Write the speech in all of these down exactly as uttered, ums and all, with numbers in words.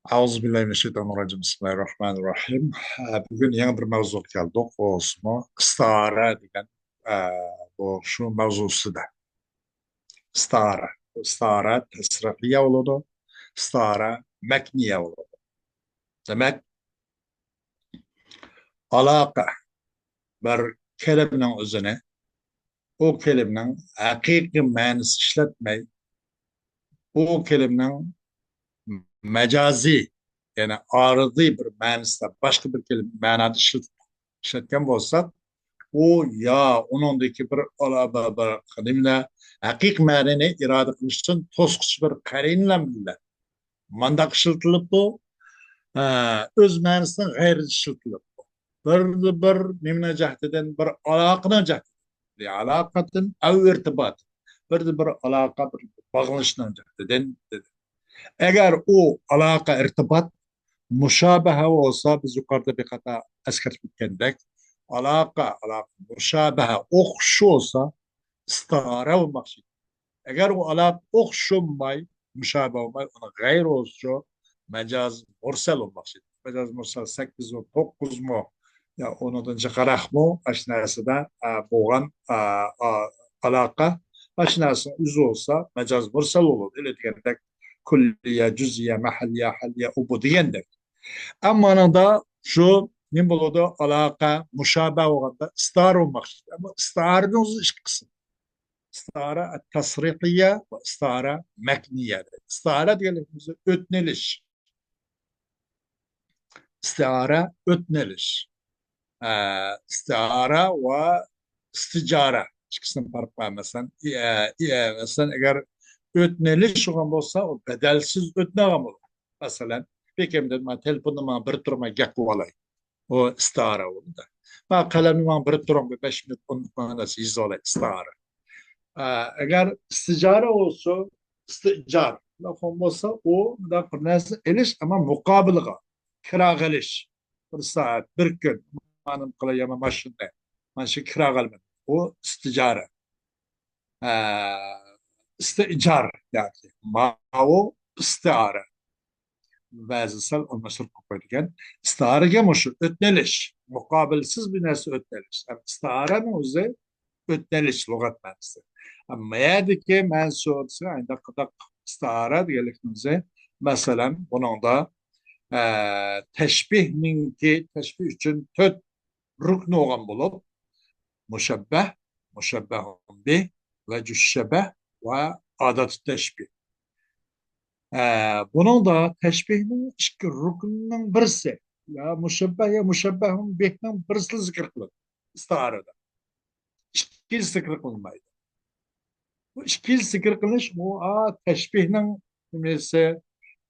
ئەئۇزۇ بىللاھى مىنەششەيتانىرراجىم. بىسمىللاھىرراھمانىرراھىم. ئە، بۈگۈن يېڭى بىر مەۋزۇغا كەلدۇق. ئۇسمۇ ئىستىئارە دېگەن، ئە، بۇ شۇ مەۋزۇ ئۈستىدە. ئىستىئارە. ئىستىئارە تەسرىھىيە بولىدۇ. ئىستىئارە مەكنىيە بولىدۇ. دېمەك، ئالاقە بىر كەلىمىنىڭ ئۆزىنى ئۇ كەلىمىنىڭ ھەقىقىي مەنىسى ئىشلەتمەي، ئۇ كەلىمىنىڭ مەجازىي، يەنى ئارىدىي بىر مەنىسىدە، باشقا بىر كەلىمە مەنادا ئىشلىتىپ، ئىشلەتكەن بولساق، ئۇ يا ئۇنىڭدىكى بىر، بىر، بىر نېمىلەر، ھەقىقىي مەنىنى ئىرادە قىلىش ئۈچۈن توسقۇچى بىر قەرىنىلەر بىلەن مانداق ئىشلىتىلىپتۇ، ئە، ئۆز مەنىسىدىن غەيرىي ئىشلىتىلىپتۇ. بىر، بىر نېمىنىڭ جەھىتىدىن، بىر ئالاقىنىڭ جەھىتىدىن، لىئالاقەتىن ئەۋ ئىرتىبات، بىر، بىر ئالاقە، بىر باغلىنىشنىڭ جەھىتىدىن دېدى. ئەگەر ئۇ ئالاقە، ئىرتىبات مۇشابەھە بولسا، بىز يۇقىرىدا بىر قاتار ئەسكەرتىپ ئۆتكەندەك، ئالاقە، ئالاقە، مۇشابەھە، ئوخشىشىش بولسا، ئىستىئارە بولماقچى. ئەگەر ئۇ ئالاقە ئوخشىشىش بولماي، مۇشابەھە بولماي، ئۇنى غەيرىي بولسىچۇ، مەجاز مۇرسەل بولماقچى. مەجاز مۇرسەل سەككىزمۇ، توققۇزمۇ، يا ئۇنىڭدىن جىقراقمۇ، ئاشۇ نەرسىدە، ئە، بولغان، ئە، ئە، ئالاقە، ئاشۇ نەرسىنىڭ ئۆزى بولسا، مەجاز مۇرسەل بولىدۇ. ئىلى دېگەندەك، كۈللىيە، جۈزئىيە، مەھەللىيە، ھاللىيە، ئۇ بۇ دېگەندەك. ئەمما ئانىڭدا شۇ نېمە بولىدۇ؟ ئالاقە، مۇشابەھە بولغاندا ئىستىئارە بولماقچى. ئەمما ئىستىئارىنىڭ ئۆزى ئىككى قىسىم. ئىستىئارە تەسرىھىيە ۋە ئىستىئارە مەكنىيە. ئىستىئارە دېگەنلىكىمىزدە ئۆتنە ئېلىش. ئىستىئارە ئۆتنە ئېلىش. ئە، ئىستىئارە ۋە ئىستىجارە. ئىككىسىنىڭ پەرقى بار. مەسىلەن، ئى-، ئە، ئى-، ئە، مەسىلەن، ئەگەر ئۆتنە ئېلىش بولغان بولسا، ئۇ بەدەلسىز ئۆتنە ئالغان بولىدۇ. مەسىلەن، بېكەمدىن مانا تېلېفوننى ماڭا بېرىپ تۇرۇڭ، مەن گەپ قىلىۋالاي. ئۇ ئىستىئارە بولىدۇ. مانا قەلەمنى ماڭا بېرىپ تۇرۇڭ، بىر بەش مىنۇت، ئون دەقىقە ماڭا نەرسە يېزىۋالاي، ئىستىئارە. ئە، ئەگەر ئىستىجارە بولسا، ئىستىئىجار. بولسا ئۇ مۇنداق بىر نەرسە ئېلىش، ئەمما مۇقابىلىغا كىراغا ئېلىش. بىر سائەت، بىر كۈن، مانا قىلاي، يا ماشىنىنى، مانا شۇ كىراغا ئالىمەن. ئۇ ئىستىجارە. ئە، ئىستىئىجار ياكى ماۋۇ ئىستىئارە. بەزى سەل ئالماشتۇرۇپ قويىدىكەن. ئىستىئارىگە مۇشۇ ئۆتنە ئېلىش، مۇقابىلسىز بىر نەرسە ئۆتنە ئېلىش. ئەمما ئىستىئارەنىڭ ئۆزى ئۆتنە ئېلىش لۇغەت مەنىسى. ئەمما يەردىكى مەنىسى شۇ دېسە، ئاينداق قىداق ئىستىئارە دېگەنلىكىمىز، مەسىلەن، بۇنىڭدا، ئە، تەشبىھنىڭكى، تەشبىھ ئۈچۈن تۆت رۇكنى بولغان بولۇپ، مۇشەببەھ، مۇشەببەھۇن بىھ، ۋەجھۇ شەبەھ ۋە ئاداتۇ تەشبىھ. ئە، بۇنىڭدا تەشبىھنىڭ ئىككى رۇكنىنىڭ بىرسى، يا مۇشەببەھ يا مۇشەببەھۇن بىھنىڭ بىرسى زىكىر قىلىنىدۇ ئىستىئارىدە. ئىككىنچىسى زىكىر قىلىنمايدۇ. بۇ ئىككىنچى زىكىر قىلىنىش، بۇ، ئا، تەشبىھنىڭ نېمىسى؟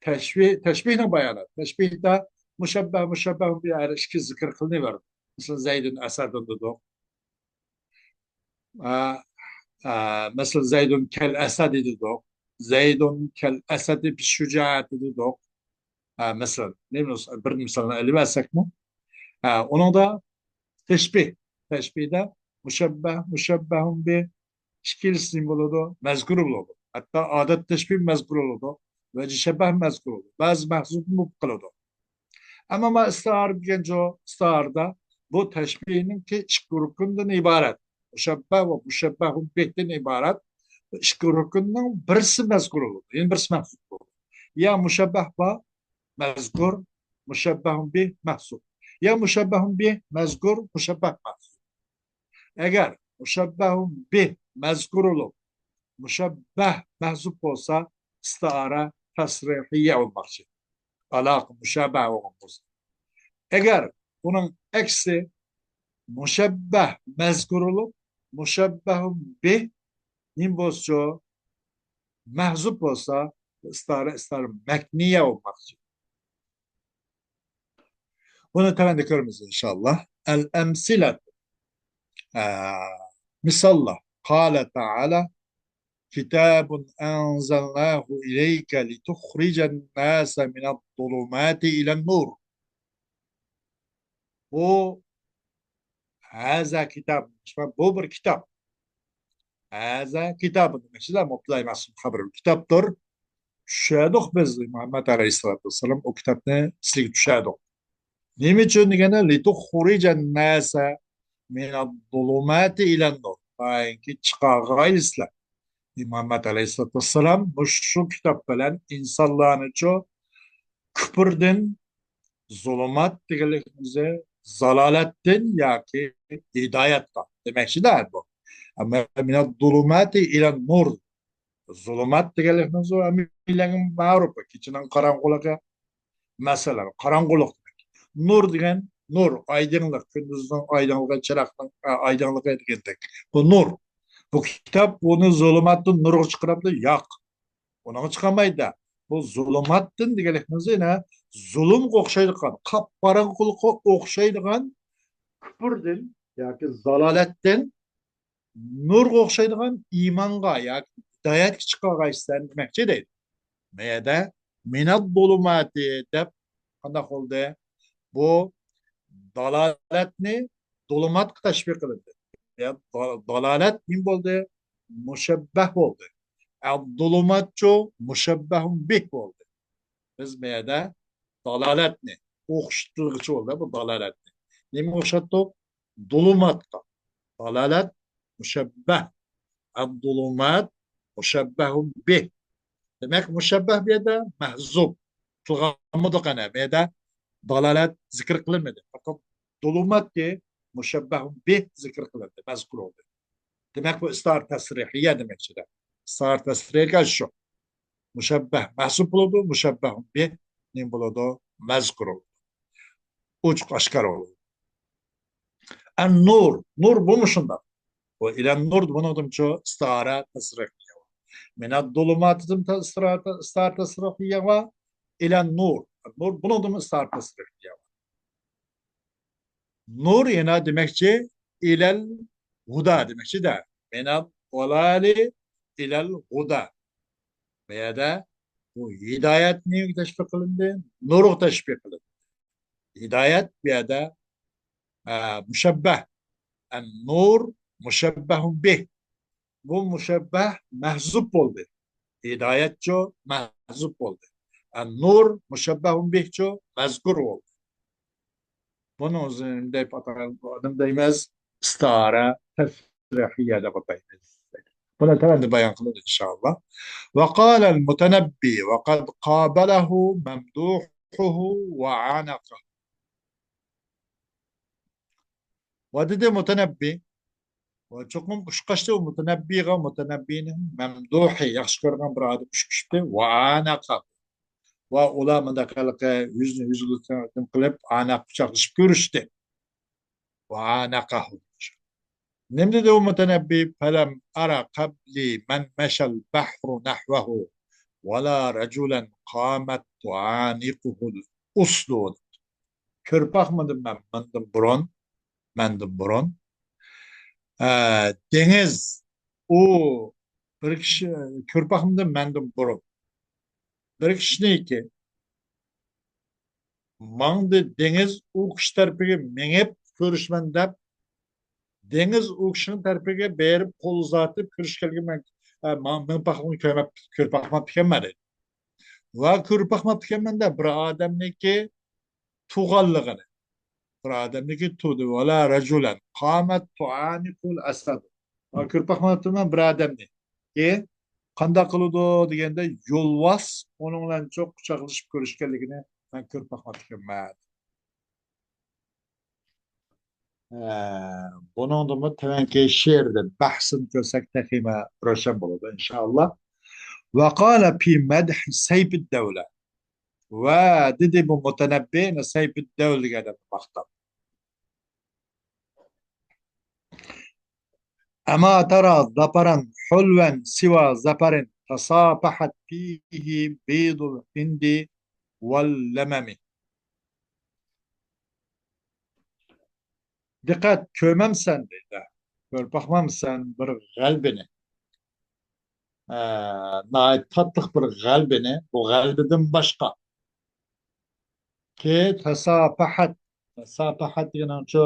تەشبىھ، تەشبىھنىڭ باياناتى. تەشبىھدە مۇشەببەھ، مۇشەببەھۇن بىھ ھەر ئىككىسى زىكىر قىلىنىۋېرىدۇ. مەسىلەن، زەيدۇن ئەسەدۇن دېدۇق. ئا، ئا، مەسىلەن، زەيدۇن كەل ئەسەدى دېدۇق. زەيدۇن كەل ئەسەدى بىش شۇجائەتى دېدۇق. ئا، مەسىلەن، نېمە، بىر مىسالنى ئېلىۋەرسەكمۇ؟ ئا، ئۇنىڭدا تەشبىھ، تەشبىھدە مۇشەببەھ، مۇشەببەھۇن بىھ، ئىككىلىسى نېمە بولىدۇ؟ مەزكۇر بولىدۇ. ھەتتا ئادات تەشبىھ مەزكۇر بولىدۇ. ۋەجھى شەبەھ مەزكۇر بولىدۇ. بەزى مەھزۇپمۇ بولۇپ قالىدۇ. ئەمما ما ئىستىئارە دېگەن جو-، ئىستىئارىدا بۇ تەشبىھنىڭكى ئىككى رۇكۇندىن ئىبارەت. مۇشەببەھ ۋە مۇشەببەھۇن بىھتىن ئىبارەت ئىككى رۇكۇننىڭ بىرسى مەزكۇر بولىدۇ. يەنى بىرسى مەھزۇپ بولىدۇ. يا مۇشەببەھ بار، مەزكۇر، مۇشەببەھۇن بىھ مەھزۇپ. يا مۇشەببەھۇن بىھ مەزكۇر، مۇشەببەھ مەھزۇپ. ئەگەر مۇشەببەھۇن بىھ مەزكۇر بولۇپ، مۇشەببەھ مەھزۇپ بولسا، ئىستىئارە تەسرىھىيە بولماقچى. ئالاقە مۇشەببەھ بولغان بولسا. ئەگەر بۇنىڭ ئەكسى، مۇشەببەھ مەزكۇر بولۇپ، مۇشەببەھۇن بىھ نېمە بولسىچۇ؟ مەھزۇپ بولسا، ئىستىئارە، ئىستىئارە مەكنىيە بولماقچى. بۇنى تۆۋەندە كۆرىمىز، ئىنشاللا. ئەل ئەمسىلەت. ئە، مىساللار. قال تعالى: كتاب أنزلناه إليك لتخرج الناس من الظلمات إلى النور. بۇ، ھازا كىتاب، بۇ بىر كىتاب. ھازا كىتاب، مۇبتەدا مەھزۇپ، خەۋەر كىتابتۇر. چۈشەدۇق بىز، مۇھەممەد ئەلەيھىسسالاتۇ ۋەسسالام ئۇ كىتابنى سىلىگە چۈشەدۇق. نېمە ئۈچۈن دېگەندە، لىتۇخرىجەن ناسە مىنەز زۇلۇماتى ئىلەن نۇر. بايىنكى چىقارغايلىسىلەر. مۇھەممەد ئەلەيھىسسالاتۇ ۋەسسالام مۇشۇ كىتاب بىلەن ئىنسانلارنىچۇ كۈپۈردىن، زۇلۇمات دېگەنلىكىمىز زالالەتتىن ياكى ھىدايەتقا دېمەكچىدە بۇ. ئەمما مىنەز زۇلۇماتى ئىلەن نۇر. زۇلۇمات دېگەنلىكىمىز ئەمەلىيەن مەرۇپ، كېچىنىڭ قاراڭغۇلۇقى، مەسىلەن، قاراڭغۇلۇق دېمەك. نۇر دېگەن نۇر، ئايدىڭلىق، كۈندۈزنىڭ ئايدىڭلىقى، چىراغنىڭ، ئە، ئايدىڭلىقى دېگەندەك. بۇ نۇر. بۇ كىتاب بۇنى زۇلۇماتتىن نۇرغا چىقىرامدۇ؟ ياق. ئۇنىڭغا چىقالمايدۇ. بۇ زۇلۇماتتىن دېگەنلىكىمىز يەنە زۇلۇمغا ئوخشايدىغان، قاپقاراڭغۇلۇققا ئوخشايدىغان كۈپۈردىن ياكى زالالەتتىن نۇرغا ئوخشايدىغان ئىمانغا ياكى ھىدايەتكە چىقارغايسەن دېمەكچى دەيدۇ. مەيەدە مىنەز زۇلۇماتى دەپ قانداق بولدى؟ بۇ دالالەتنى زۇلۇماتقا تەشبىھ قىلىندى. يا دا-، دالالەت نېمە بولدى؟ مۇشەببەھ بولدى. ئەز زۇلۇماتچۇ مۇشەببەھۇن بىھ بولدى. بىز مەيەدە دالالەتنى ئوخشىتىلغۇچى بولدى بۇ دالالەتنى. نېمىگە ئوخشاتتۇق؟ زۇلۇماتقا. دالالەت مۇشەببەھ. ئەز زۇلۇمات مۇشەببەھۇن بىھ. دېمەك، مۇشەببەھ بۇ يەردە مەھزۇپ. تىلغا ئالمىدۇق ئەنە. بۇ يەردە دالالەت زىكىر قىلىنمىدى. پەقەت زۇلۇماتكى مۇشەببەھۇن بىھ زىكىر قىلىندى، مەزكۇر بولدى. دېمەك، بۇ ئىستىئارە تەسرىھىيە دېمەكچىدە. ئىستىئارە تەسرىھىيە شۇ. مۇشەببەھ مەھزۇپ بولىدۇ، مۇشەببەھۇن بىھ نېمە بولىدۇ؟ مەزكۇر بولىدۇ. ئوچۇق ئاشكارا بولىدۇ. ئەن نۇر، نۇر بۇمۇ شۇنداق. بۇ ئىلەن نۇر بۇنىڭدىمچۇ ئىستىئارە تەسرىھىيە. مىنەز زۇلۇماتىدىن ئىستىئارە تەسرىھىيە ۋە ئىلەن نۇر. نۇر بۇنىڭدىمۇ ئىستىئارە تەسرىھىيە. نۇر يەنە دېمەكچى، ئىلەل ھۇدا دېمەكچىدە. مىنەز زالالى ئىلەل ھۇدا. بۇ يەردە بۇ ھىدايەت نېمىگە تەشبىھ قىلىندى؟ نۇرغا تەشبىھ قىلىندى. ھىدايەت بۇ يەردە، ئە، مۇشەببەھ. ئەن نۇر مۇشەببەھۇن بىھ. بۇ مۇشەببەھ مەھزۇپ بولدى. ھىدايەتچۇ مەھزۇپ بولدى. ئەن نۇر مۇشەببەھۇن بىھچۇ مەزكۇر بولدى. بۇنى ئۆزى نېمە دەيمىز؟ ئىستىئارە تەسرىھىيە دەپ ئاتايمىز. بۇنى تۆۋەندە بايان قىلىمىز، ئىنشائاللا. وقال المتنبي وقد قابله ممدوحه وعانقه. ۋە دېدى مۇتەنەببى. ۋە چوقۇم ئۇچقاچتى ئۇ مۇتەنەببىغا، مۇتەنەببىنىڭ مەمدۇھى، ياخشى كۆرىدىغان بىر ئادەم ئۇچقىچتى. ۋە ئانەقە. ۋە ئۇلار مۇنداق ھېلىقى يۈزنى يۈزگە قىلىپ، ئانەق قۇچاقلىشىپ كۆرۈشتى. ۋە ئانەقەھۇ. نېمە دېدى ئۇ مۇتەنەببى؟ فلم أر قبلي من مشى البحر نحوه ولا رجلا قامت تعانقه الأسد. كۆرۈپ باقمىدىم مەن مەندىن بۇرۇن، مەندىن بۇرۇن. ئە، دېڭىز، ئۇ بىر كىشى، كۆرۈپ باقمىدىم مەندىن بۇرۇن. بىر كىشىنىڭكى ماڭدى دېڭىز ئۇ كىشى تەرىپىگە مېڭىپ كۆرۈشمەن دەپ، دېڭىز ئۇ كىشىنىڭ تەرىپىگە بېرىپ قول ئۇزارتىپ كۆرۈشكەنلىكىنى مەن، ئە، ماڭ-، مېڭىپ باقمىغان، كۆرمەپ، كۆرۈپ باقماپتىكەنمەن دېدى. ۋە كۆرۈپ باقماپتىكەنمەن دە بىر ئادەمنىڭكى تۇغانلىقىنى. بىر ئادەمنىڭكى تۇدى. ۋەلا رەجۇلەن قامەت تۇئانىقۇل ئەسەد. ۋە كۆرۈپ باقماپتىمەن بىر ئادەمنى. كى قانداق قىلىدۇ دېگەندە، يولۋاس ئۇنىڭ بىلەن چوق قۇچاقلىشىپ كۆرۈشكەنلىكىنى مەن كۆرۈپ باقماپتىكەنمەن. ئە، بۇنىڭدىمۇ تۆۋەنكى شېئىردىن بەھسىنى كۆرسەك تېخىمۇ روشەن بولىدۇ، ئىنشائاللا. ۋە قالە پى مەدھى سەيپىددەۋلە. ۋە دېدى بۇ مۇتەنەببى، سەيپىددەۋلە دېگەن ئادەمنى ماختاپ. أما ترى ظفرا حلوا سوى ظفر تصافحت فيه بيض الهند واليمن. دىققەت، كۆرمەمسەن دەيدۇ. كۆرۈپ باقمامسەن بىر غەلىبىنى؟ ئە، ناھايىتى تاتلىق بىر غەلىبىنى، بۇ غەلىبىدىن باشقا. كى تەساپەھەت. تەساپەھەت دېگىنىڭچۇ،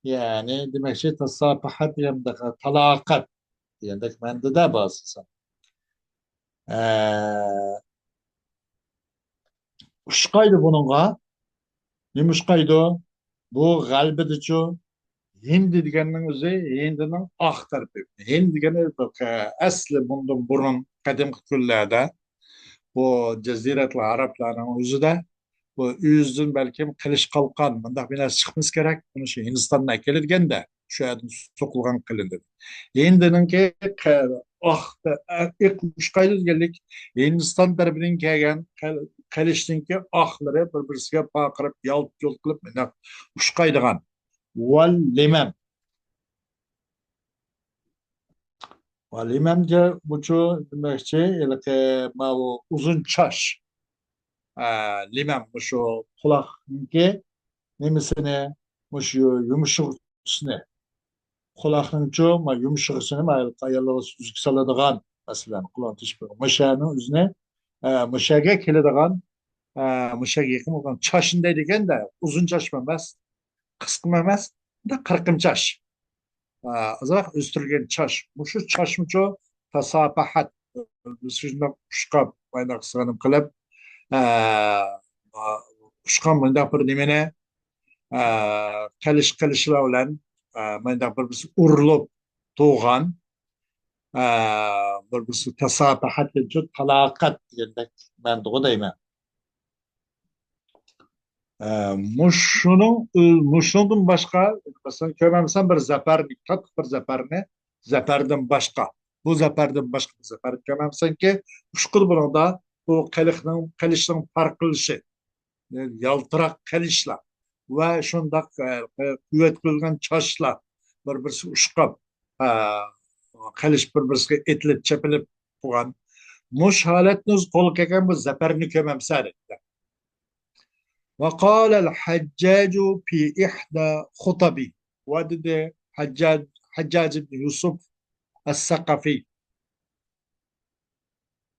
يەنى دېمەكچى، تەساپەھەت دېگەندەك تالاقەت دېگەندەك مەنىدە بار ئاساسەن. ئە، ئۇشقايدۇ بۇنىڭغا. نېمە ئۇشقايدۇ؟ بۇ غەلىبىدىچۇ، ھىندى دېگەننىڭ ئۆزى ھىندىنىڭ ئاق تەرىپى. ھىند دېگەن ئەسلى بۇندىن بۇرۇن، قەدىمكى كۈنلەردە بۇ جەزىرەتۇل ئەرەبلەرنىڭ ئۆزىدە بۇ ئۆزىدىن بەلكىم قىلىچ قالقان، مۇنداق بىر نەرسە چىقمىسا كېرەك، بۇنى شۇ ھىندىستاندىن ئەكېلىدىكەندە، شۇ يەردىن سوقۇلغان قىلىندى. ھىندىنىڭكى قە-، ئاق، ئېق ئۇشقايدۇ دېگەنلىك، ھىندىستان تەرىپىدىن كەلگەن قىل-، قىلىچنىڭكى ئاقلىرى بىر-بىرسىگە پارقىراپ، يالت-يۇلت قىلىپ مۇنداق ئۇشقايدىغان. ۋەل لىمەم. ۋەل لىمەم دېگەن بۇچۇ دېمەكچى، ھېلىقى ماۋۇ ئۇزۇن چاچ. ئە، لىمەم مۇشۇ قۇلاقنىڭكى نېمىسىنى، مۇشۇ يۇمشىغۇچىسىنى، قۇلاقنىڭچۇ، ما، يۇمشىغۇچىسىنى، ما، ئاياللار ئۈزۈك سالىدىغان، مەسىلەن، قۇلاقنى تېشىپ قويغان. مۇشەنىڭ ئۆزىنى، ئە، مۇشەگە كېلىدىغان، ئە، مۇشەگە يېقىن بولغان چاچنى دەيدىكەن-دە، ئۇزۇن چاچمۇ ئەمەس، قىسقىمۇ ئەمەس، بىر قىرقىم چاچ. ئە، ئازراق ئۆستۈرۈلگەن چاچ. مۇشۇ چاچمۇچۇ تاساپەھەت، شۇنداق ئۇشقاپ، مايناق سىغىنىپ قىلىپ، ئە، ئۇشقان مۇنداق بىر نېمىنى، ئە، قىلىچ، قىلىچلار بىلەن، ئە، مۇنداق بىر بىرسى ئۇرۇلۇپ تۇغان، ئە، بىر بىرسى تاساپەھەت دېگەنچۇ تالاقەت دېگەندەك مەنىدىغۇ دەيمەن. ئە، مۇشۇنىڭ، مۇشۇنىڭدىن باشقا، مەسىلەن، كۆرمەمسەن بىر زەپەرنى، تاتلىق بىر زەپەرنى، زەپەردىن باشقا، بۇ زەپەردىن باشقا بىر زەپەرنى كۆرمەمسەنكى، ئۇشقىدى بۇنىڭدا بۇ قىلىقنىڭ، قىلىچنىڭ پارقىلىشى، يالتىراق قىلىچلار ۋە شۇنداق، ئە، قۇۋۋەت قىلغان چاچلار بىر-بىرسىگە ئۇشقاپ، ئە، قىلىچ بىر-بىرسىگە ئېتىلىپ، چېپىلىپ تۇرغان. مۇشۇ ھالەتنى ئۆزى قولغا كەلگەن بۇ زەپەرنى كۆرمەمسەن دەيدۇ. وقال الحجاج في إحدى خطبه. ۋە دېدى، ھەججاج، ھەججاج ئىبن يۈسۈف ئەس-سەقەفى،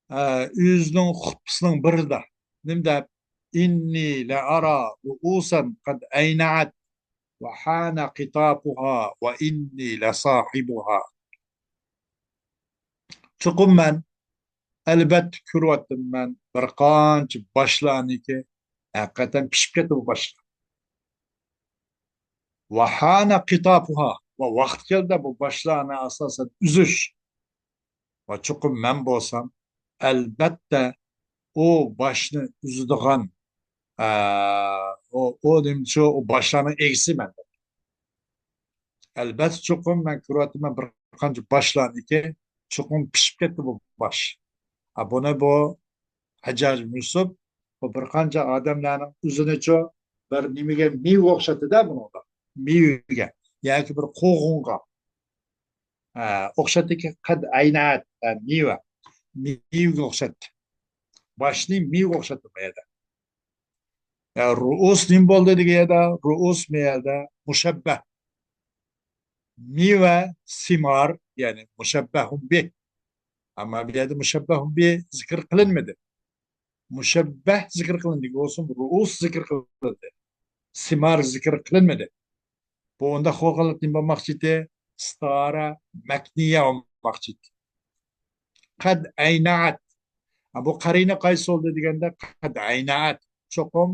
ئە، ئۆزىنىڭ خۇتبىسىنىڭ بىرىدە نېمە دەپ، إني لأرى رؤوسا قد أينعت وحان قطافها وإني لصاحبها. چوقۇم مەن، ئەلۋەتتە كۆرۈۋاتىمەن مەن بىر قانچە باشلارنىكى، ھەقىقەتەن پىشىپ كەتتى بۇ باشلار. وحان قطافها، ۋە ۋاقتى كەلدى بۇ باشلارنى ئاساسەن ئۈزۈش. ۋە چوقۇم مەن بولسام، ئەلۋەتتە، ئۇ باشنى ئۈزىدىغان، ئە، ئۇ، ئۇ نېمىچۇ، ئۇ باشلارنىڭ ئىگىسى مەن. ئەلۋەتتە، چوقۇم مەن كۆرۈۋاتىمەن بىر قانچە باشلارنىكى، چوقۇم پىشىپ كەتتى بۇ باش. ھە، بۇنى بۇ ھەججاج يۈسۈپ، بۇ بىر قانچە ئادەملەرنىڭ ئۆزىنىچۇ بىر نېمىگە، مېۋىگە ئوخشاتتى-دە بۇنىڭدا. مېۋىگە ياكى بىر قوغۇنغا. ھە، ئوخشاتتىكى، قەد ئەينەت، ھە، مېۋە. مېۋىگە ئوخشاتتى. باشنى مېۋىگە ئوخشاتتى بۇ يەردە. يا، رۇئۇس نېمە بولدى دېگەن يەردە، رۇئۇس بۇ يەردە مۇشەببەھ. مېۋە، سىمار، يەنى مۇشەببەھۇن بىھ. ئەمما بۇ يەردە مۇشەببەھۇن بىھ زىكىر قىلىنمىدى. مۇشەببەھ زىكىر قىلىندى، بولسۇن، رۇئۇس زىكىر قىلىندى. سىمار زىكىر قىلىنمىدى. بۇ ئۇنداق بولغانلىقتىن بولماقچى ئىدى، ئىستىئارە مەكنىيە بولماقچى ئىدى. قەد ئەينەئەت. ھە، بۇ قەرىنە قايسى بولدى دېگەندە، قەد ئەينەئەت. چوقۇم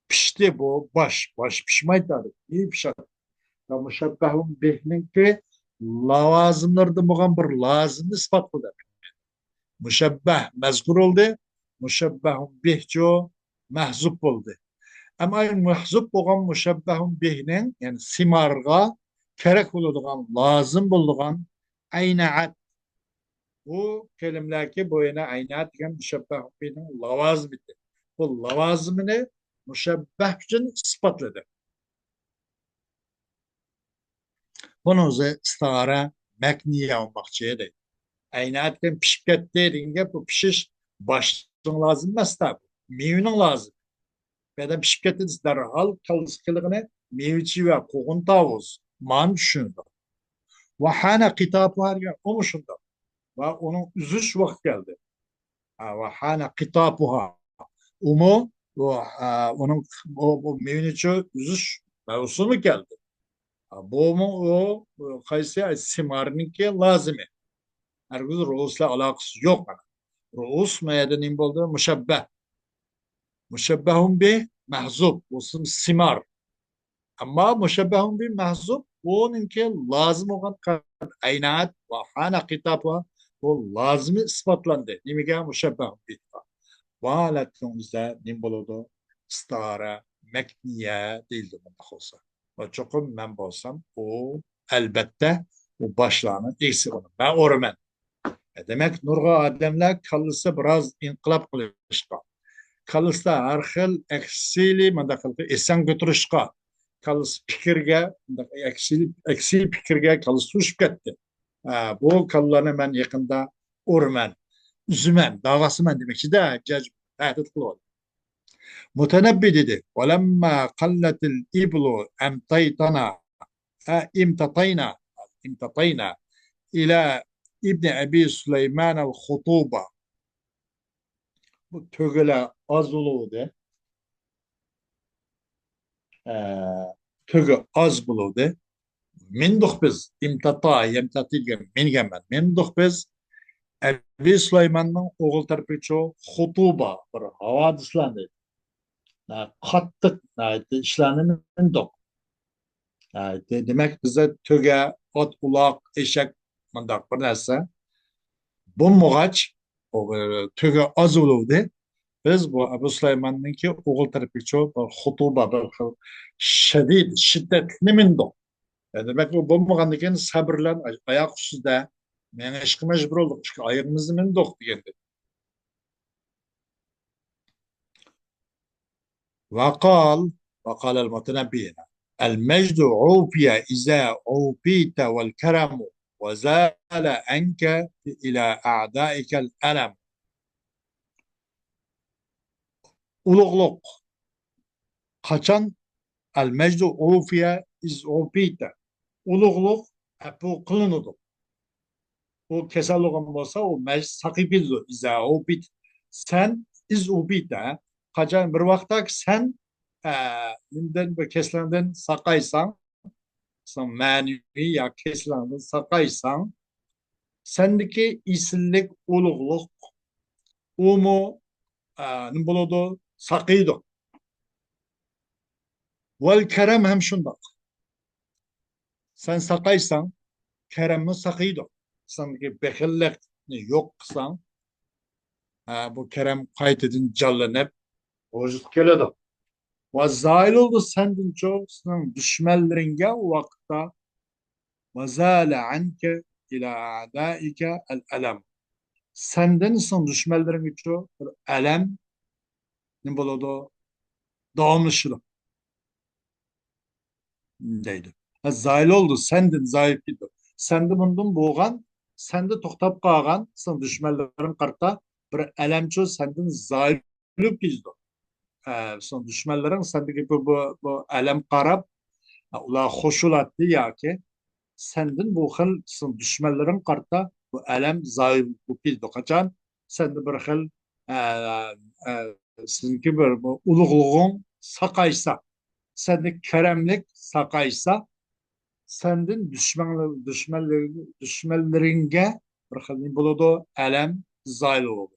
پىشتى بۇ باش. باش پىشمايدۇ، مېۋە پىشىدۇ. ۋە مۇشەببەھۇن بىھنىڭكى لاۋازىملىرىدىن بولغان بىر لازىمنى ئىسپات قىلدى. مۇشەببەھ مەزكۇر بولدى. مۇشەببەھۇن بىھچۇ مەھزۇپ بولدى. ئەمما مەھزۇپ بولغان مۇشەببەھۇن بىھنىڭ، يەنى سىمارغا كېرەك بولىدىغان، لازىم بولىدىغان ئەينەئەت. بۇ كەلىمىلەركى بۇ يەنە ئەينەئەت دېگەن مۇشەببەھۇن بىھنىڭ لاۋازىمىدى. بۇ لاۋازىمىنى مۇشەببەھ ئۈچۈن ئىسپاتلىدى. بۇنىڭ ئۆزى ئىستىئارە مەكنىيە بولماقچى دەيدۇ. ئەينەئەت دېگەن پىشىپ كەتتى دېگەن گەپ، بۇ پىشىش باشنىڭ لازىمى ئەمەس-تە، بۇ مېۋىنىڭ لازىمى. بۇ يەردە پىشىپ كەتتى دېسە، دەرھال كاللىسىغا كېلىدىغىنى مېۋە-چىۋە، قوغۇن-تاۋۇز، مانا چۈشىنىدۇ. ۋە ھانە قىتاپۇھا دېگەن ئۇمۇ شۇنداق. ۋە ئۇنىڭ ئۈزۈش ۋاقتى كەلدى. ھە، ۋە ھانە قىتاپۇھا. ئۇمۇ، بۇ، ئە، ئۇنىڭ، بۇ، بۇ مېۋىنىچۇ ئۈزۈش مەۋسۇمى كەلدى. ھە، بۇمۇ ئۇ، قايسى؟ سىمارنىڭكى لازىمى. ھەرگىز رۇئۇس بىلەن ئالاقىسى يوق مانا. رۇئۇس ما يەردە نېمە بولدى؟ مۇشەببەھ. مۇشەببەھۇن بىھ مەھزۇپ، بولسۇن سىمار. ئەمما مۇشەببەھۇن بىھ مەھزۇپ، ئۇنىڭكى لازىم بولغان قەد ئەينەت ۋە ھانا خىتاب ۋە بۇ لازىمى ئىسپاتلاندى. نېمىگە؟ مۇشەببەھۇن بىھقا. بۇ ھالەتنىڭ ئۆزىدە نېمە بولىدۇ؟ ئىستىئارە مەكنىيە دېيىلىدۇ بۇنداق بولسا. ۋە چوقۇم مەن بولسام، ئۇ ئەلبەتتە ئۇ باشلارنىڭ ئىگىسى ئۇنى. مەن ئۇرىمەن. دېمەك، نۇرغۇن ئادەملەر كاللىسى بىراز ئىنقىلاب قىلىشقا، كاللىسىدا ھەر خىل ئەكسىلى مۇنداق قىلىپ ئېسەن كۆتۈرۈشقا، كاللىسى پىكىرگە، مۇنداق ئەكسىلى، ئەكسىلى پىكىرگە كاللىسى توشۇپ كەتتى. ھە، بۇ كاللىلارنى مەن يېقىندا ئۇرىمەن، ئۈزىمەن، داۋاسىمەن دېمەكچىدە، جەزم، تەھدىت قىلىۋاتىدۇ. مۇتەنەببى دېدى: ولما قلت الإبل امتطينا، ئە، امتطينا، امتطينا إلى ابن أبي سليمان الخطوبة. بۇ تۆگىلەر ئاز بولۇۋىدى. ئە، تۆگە ئاز بولۇۋىدى. مىندۇق بىز، امتطى، يەمتەتى دېگەن مىنگەنمەن. مىندۇق بىز ئەبى سۇلايماننىڭ ئوغۇل تەرىپىچۇ خۇتۇبە، بىر ھاۋادىسلارنى، ناھايىتى قاتتىق، ناھايىتى ئىشلارنى مىندۇق. ناھايىتى، دېمەك، بىزدە تۆگە، ئات، ئۇلاق، ئېشەك، مۇنداق بىر نەرسە بولمىغاچ، ئۇ، تۆگە ئاز بولۇۋىدى. بىز بۇ ئەبۇ سۇلايماننىڭكى ئوغۇل تەرىپىچۇ بىر خۇتۇبە، بىر خىل شەدىد، شىددەتلىك مىندۇق. يەنى دېمەك، ئۇ بولمىغاندىن كېيىن سەبرلەن ئاياق ئۈستىدە مېڭىشقا مەجبۇر بولدۇق، چۈنكى ئايىغىمىزنى مىندۇق دېگەندەك. وقال، وقال المتنبي، المجد عوفي إذا عوفيت والكرم وزال عنك إلى أعدائك الألم. ئۇلۇغلۇق قاچان؟ المجد عوفي إذا عوفيت. ئۇلۇغلۇق ئەپۇ قىلىنىدۇ. ئۇ كېسەل بولغان بولسا، ئۇ مەجىز ساقىيىپ كېتىدۇ. إذا عوفيت. سەن، إذا عوفيت، ھە؟ قاچان بىر ۋاقىتتا سەن، ئە، نېمىدىن، بىر كېسىلىڭدىن ساقايساڭ، سەن مەنىۋى يا كېسىلىڭدىن ساقايساڭ، سەندىكى ئېسىللىك، ئۇلۇغلۇق، ئۇمۇ، ئە، نېمە بولىدۇ؟ ساقىيىدۇ. ۋەل كەرەم ھەم شۇنداق. سەن ساقايساڭ، كەرەممۇ ساقىيىدۇ. سەندىكى بېخىللىقنى يوق قىلساڭ، ھە، بۇ كەرەم قايتىدىن جانلىنىپ، ۋۇجۇدقا كېلىدۇ. ۋە زايىل بولىدۇ سەندىنچۇ، سېنىڭ دۈشمەنلىرىڭگە ئۇ ۋاقىتتا، ۋە زالە ئەنكە ئىلە ئەدائىكە ئەل ئەلەم. سەندىن سېنىڭ دۈشمەنلىرىڭگىچۇ بىر ئەلەم نېمە بولىدۇ؟ داۋاملىشىدۇ. دەيدۇ. ھە، زايىل بولىدۇ، سەندىن زايىل كېتىدۇ. سەندە بۇندىن بولغان، سەندە توختاپ قالغان، سېنىڭ دۈشمەنلىرىڭ قارىتا بىر ئەلەمچۇ سەندىن زايىل بولۇپ كېتىدۇ. ئە، سېنىڭ دۈشمەنلىرىڭ سەندىكى بۇ، بۇ، بۇ ئەلەم قاراپ، ئۇلار خوش بولاتتى ياكى سەندىن بۇ خىل سېنىڭ دۈشمەنلىرىڭ قارىتا بۇ ئەلەم زايىل بولۇپ كېتىدۇ. قاچان سەندە بىر خىل، ئە، ئە، سېنىڭكى بىر، بىر ئۇلۇغلۇقۇڭ ساقايسا، سەندە كەرەملىك ساقايسا، سەندىن دۈشمەنلىرىڭگە بىر خىل نېمە بولىدۇ؟ ئەلەم زايىل بولىدۇ.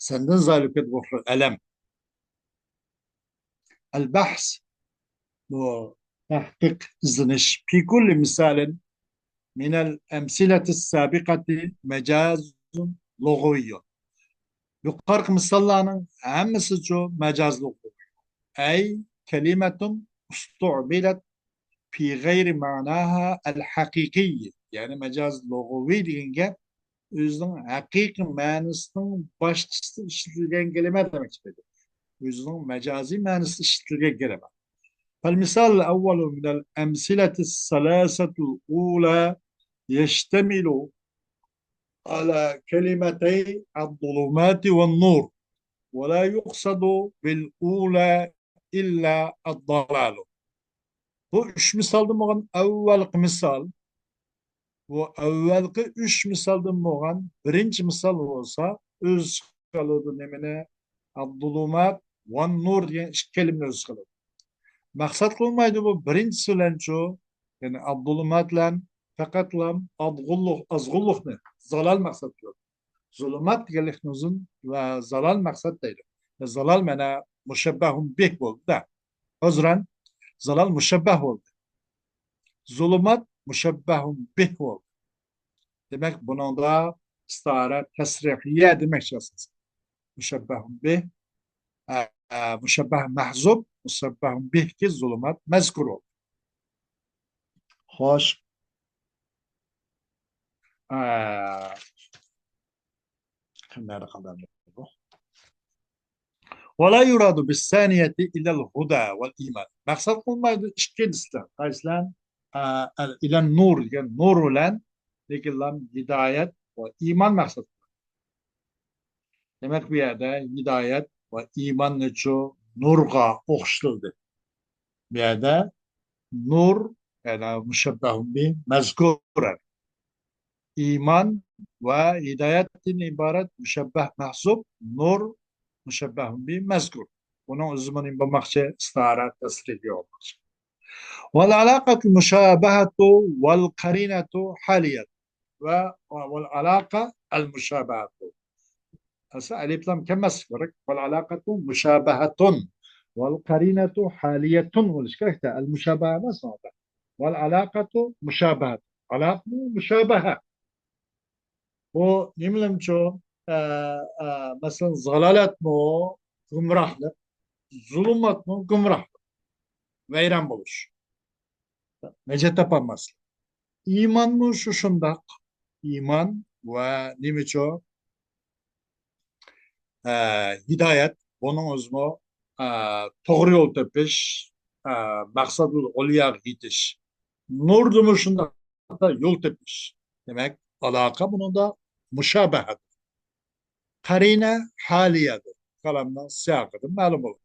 سەندىن زايىل بولۇپ كېتىدۇ ئەلەم. البحث، بۇ تەھقىق، ئىزدىنىش. في كل مثال من الأمثلة السابقة مجاز لغوي. يۇقىرىقى مىساللارنىڭ ھەممىسىچۇ مەجاز لۇغىۋى. أي كلمة استعملت في غير معناها الحقيقي. يەنى مەجاز لۇغىۋى دېگەن گەپ ئۆزىنىڭ ھەقىقىي مەنىسىنىڭ باشقىسىدا ئىشلىتىلگەن كەلىمە دېمەكچى. ئۆزىنىڭ مەجازىي مەنىسىدە ئىشلىتىلگەن كەلىمە. فالمثال الأول من الأمثلة الثلاثة الأولى يشتمل على كلمتي الظلمات والنور، ولا يقصد بالأولى إلا الضلال. بۇ ئۈچ مىسالدىن بولغان ئەۋۋەلقى مىسال، بۇ ئەۋۋەلقى ئۈچ مىسالدىن بولغان بىرىنچى مىسال بولسا، ئۆز ئىچىگە ئالىدۇ نېمىنى؟ الظلمات والنور دېگەن ئىككى كەلىمىنى ئۆز ئىچىگە ئالىدۇ. مەقسەت قىلمايدۇ بۇ بىرىنچىسى بىلەنچۇ، يەنى الظلمات بىلەن پەقەتلا ئازغۇنلۇق، ئازغۇنلۇقنى، زالال مەقسەت قىلىدۇ. زۇلۇمات دېگەنلىكتىن ئۇزۇن ۋە زالال مەقسەت دەيدۇ. زالال مانا مۇشەببەھۇن بىھ بولدى-دە. ئۆزرەن، زالال مۇشەببەھ بولدى. زۇلۇمات مۇشەببەھۇن بىھ بولدى. دېمەك، بۇنىڭدا ئىستىئارە تەسرىھىيە دېمەكچى ئاساسەن. مۇشەببەھۇن بىھ، ئە، ئە، مۇشەببەھ مەھزۇپ، مۇشەببەھۇن بىھكى زۇلۇمات مەزكۇر بولدى. خوش. ئە، قەيەردە قالدى بۇ؟ ولا يراد بالثانية إلا الهدى والإيمان. مەقسەت قىلمايدۇ ئىككىنچىسىدىن. قايسىلار؟ ئە، ئەل-، ئىلەن نۇر دېگەن نۇر بىلەن، لېكىن لام ھىدايەت ۋە ئىمان مەقسەت قىلىنىدۇ. دېمەك، بۇ يەردە ھىدايەت ۋە ئىماننىچۇ نۇرغا ئوخشىتىلدى. بۇ يەردە نۇر، يەنى مۇشەببەھۇن بىھ مەزكۇر. ئىمان ۋە ھىدايەتتىن ئىبارەت مۇشەببەھ مەھزۇپ، نۇر مۇشەببەھۇن بىھ مەزكۇر. بۇنىڭ ئۆزى مۇنى بولماقچى، ئىستىئارە تەسرىھىيە بولماقچى. والعلاقة المشابهة والقرينة حالية. ۋە، ۋە، والعلاقة المشابهة. ئەسلى ئەلىپلام كەلمەسلىكى كېرەك. والعلاقة مشابهة. والقرينة حالية بولۇشى كېرەك-تە. المشابهة ئەمەس ئۇندا. والعلاقة مشابهة. ئالاقە مۇشابەھە. بۇ نېمىلەرچۇ؟ ئە، ئە، مەسىلەن، زالالەتمۇ گۇمراھلىق، زۇلۇماتمۇ گۇمراھلىق، ۋەيران بولۇش، نەجات تاپالماسلىق. ئىمانمۇ شۇ شۇنداق. ئىمان ۋە نېمىچۇ؟ ئە، ھىدايەت، بۇنىڭ ئۆزىمۇ، ئە، توغرا يول تېپىش، ئە، مەقسەدۇل ئۇلياغا يېتىش. نۇردىمۇ شۇنداق يول تېپىش. دېمەك، ئالاقە بۇنىڭدا مۇشابەھەدۇر. قەرىنە ھالىيەدۇر. كالامنىڭ سىياقىدىن مەلۇم بولىدۇ.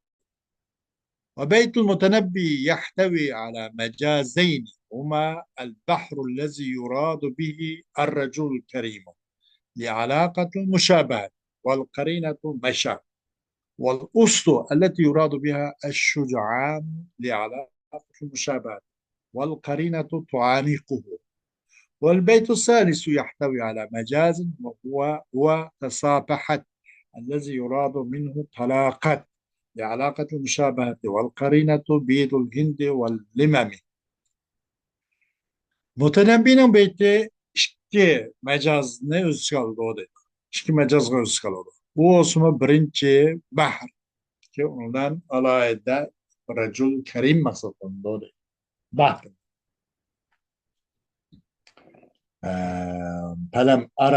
وبيت المتنبي يحتوي على مجازين هما البحر الذي يراد به الرجل الكريم لعلاقة المشابهة والقرينة مشى، والأسد التي يراد بها الشجعان لعلاقة المشابهة والقرينة تعانقه. والبيت الثالث يحتوي على مجاز وهو، هو تصافحت الذي يراد منه تلاقت لعلاقة المشابهة والقرينة بيض الهند واللمم. مۇتەنەببىنىڭ بېيتى ئىككى مەجازنى ئۆز ئىچىگە ئالىدۇ دەيدۇ. ئىككى مەجازغا ئۆز ئىچىگە ئالىدۇ. ئۇ بولسىمۇ بىرىنچى بەھر. ئۇنىڭ بىلەن ئالاھىدە رەجۇل كەرىم مەقسەت قىلىنىدۇ دەيدۇ. بەھر. ئە، فلم أر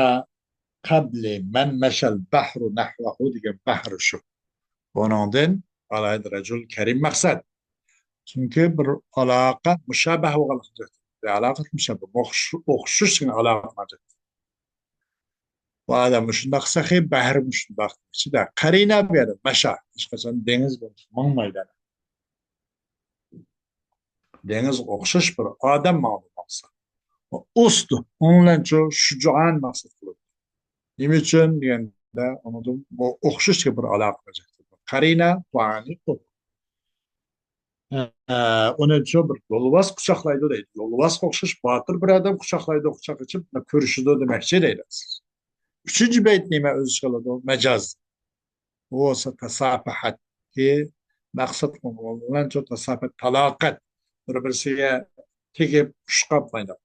قبل من مشى البحر نحوه دېگەن بەھر شۇ. بۇنىڭدىن ئالاھىدە رەجۇل كەرىم مەقسەت. چۈنكى بىر ئالاقە مۇشابەھە بولغانلىقى، بىر ئالاقە مۇشابەھە، ئوخش-، ئوخشىشىش دېگەن ئالاقە. بۇ ئادەم مۇشۇنداق سېخىي، بەھرى مۇشۇنداق. ئىچىدە قەرىنە بۇ يەردە مەشا، ھېچقاچان دېڭىز بولمىسا ماڭمايدۇ. دېڭىزغا ئوخشاش بىر ئادەم ماڭىدۇ ماڭسا. ئۇستۇ، ئۇنىڭ بىلەن شۇ شۇجائان مەقسەت قىلىدۇ. نېمە ئۈچۈن دېگەندە، ئۇنىڭدىن بۇ ئوخشاش بىر ئالاقە بولىدۇ. قەرىنە، بۇ ئەنى ئۇ. ئە، ئۇنى شۇ بىر يولۋاس قۇچاقلايدۇ دەيدۇ. يولۋاسقا ئوخشاش باتۇر بىر ئادەم قۇچاقلايدۇ، قۇچاق ئېچىپ كۆرۈشىدۇ دېمەكچى دەيدۇ. ئۈچىنچى بەيت نېمە ئۆز ئىچىگە ئالىدۇ؟ مەجاز. بۇ بولسا تاساپەھەتكى مەقسەت قىلىنغان شۇ تاساپەت، تالاقەت. بىر-بىرسىگە تېگىپ، ئۇشقاپ مايدا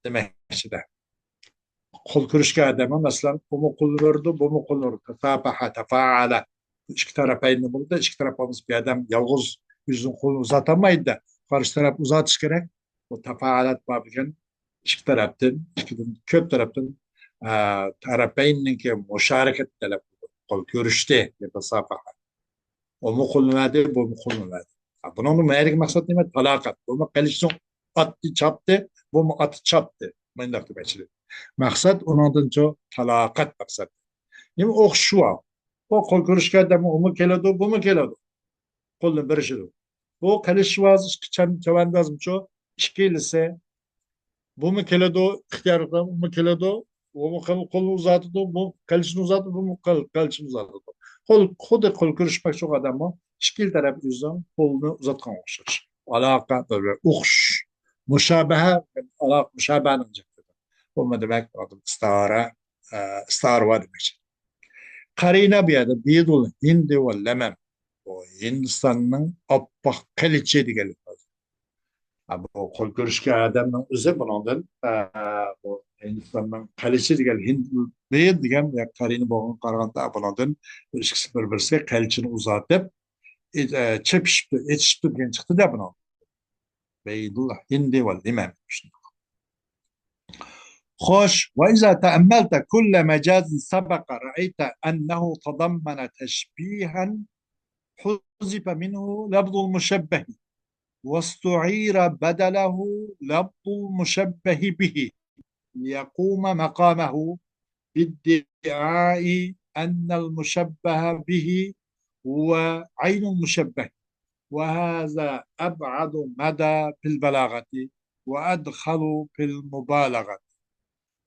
دېمەكچىدە. قول كۆرۈشكەن ئادەممۇ، مەسىلەن، ئۇمۇ قولىنى بېرىدۇ، بۇمۇ قولىنى بېرىدۇ. تاساپەھە، تەپائەلە. بۇ ئىككى تەرەپەينى بولىدۇ. ئىككى تەرەپ بولمىسا، بىر ئادەم يالغۇز ئۆزىنىڭ قولىنى ئۇزاتالمايدۇ-دە. قارشى تەرەپ ئۇزاتىشى كېرەك. بۇ تەپائەلەت بار بولغان ئىككى تەرەپتىن، ئىككىدىن، كۆپ تەرەپتىن، ئە، تەرەپەيننىڭكى مۇشارىكەت تەلەپ قىلىدۇ. قول كۆرۈشتى، يا تاساپەھە. ئۇمۇ قولىنى بەردى، بۇمۇ قولىنى بەردى. ھە، بۇنىڭدىن مەنىدىكى مەقسەت نېمە؟ تالاقەت. بۇمۇ قىلىچنىڭ ئاتنى چاپتى، بۇمۇ ئاتنى چاپتى. مۇنداق دېمەكچىدە. مەقسەت ئۇنىڭدىن شۇ تالاقەت مەقسەت. نېمە ئوخشىشى بار؟ ئۇ قول كۆرۈشكەندە ئۇمۇ كېلىدۇ، بۇمۇ كېلىدۇ. قولنى بېرىشىدۇ. بۇ قىلىچ ۋاز، ئىككى چەم-، چەۋەندازمۇ شۇ، ئىككىلىسى. بۇمۇ كېلىدۇ، ئىختىيار قىلغان، ئۇمۇ كېلىدۇ. بۇمۇ قول، قولنى ئۇزاتىدۇ، بۇ قىلىچنى ئۇزاتىدۇ، بۇمۇ قىل-، قىلىچنى ئۇزاتىدۇ. قول، خۇددى قول كۆرۈشمەكچى بولغان ئادەممۇ ئىككىلا تەرەپ ئۆزىنىڭ قولىنى ئۇزاتقانغا ئوخشاش. ئالاقە بىر-بىرى ئوخشىشىش. مۇشابەھە، ئالاقە، مۇشابەھەنىڭ جىقلىقى. بۇمۇ دېمەك، ئادەم ئىستىئارە، ئىستىئارە بار دېمەكچى. قەرىنە بۇ يەردە بىيضۇل ھىندى ۋە لەمەم. بۇ ھىندىستاننىڭ ئاپئاق قىلىچى دېگەنلىك. ھە، بۇ قول كۆرۈشكەن ئادەمنىڭ ئۆزى بۇنىڭدىن، ئە، بۇ ھىندىستاننىڭ قىلىچى دېگەن ھىند، بىيض دېگەن قەرىنە بولغانغا قارىغاندا بۇنىڭدىن ئىككىسى بىر-بىرسىگە قىلىچىنى ئۇزارتىپ، ئېت-، ئە، چېپىشىپتۇ، ئېتىشىپتۇ دېگەن چىقتى-دە بۇنىڭ. بەيدۇللا ھىندى ۋە لىمەن. خوش، وإذا تأملت كل مجاز سبق رأيت أنه تضمن تشبيها حذف منه لفظ المشبه واستعير بدله لفظ المشبه به ليقوم مقامه بادعاء أن المشبه به هو عين المشبه، وهذا أبعد مدى في البلاغة وأدخل في المبالغة،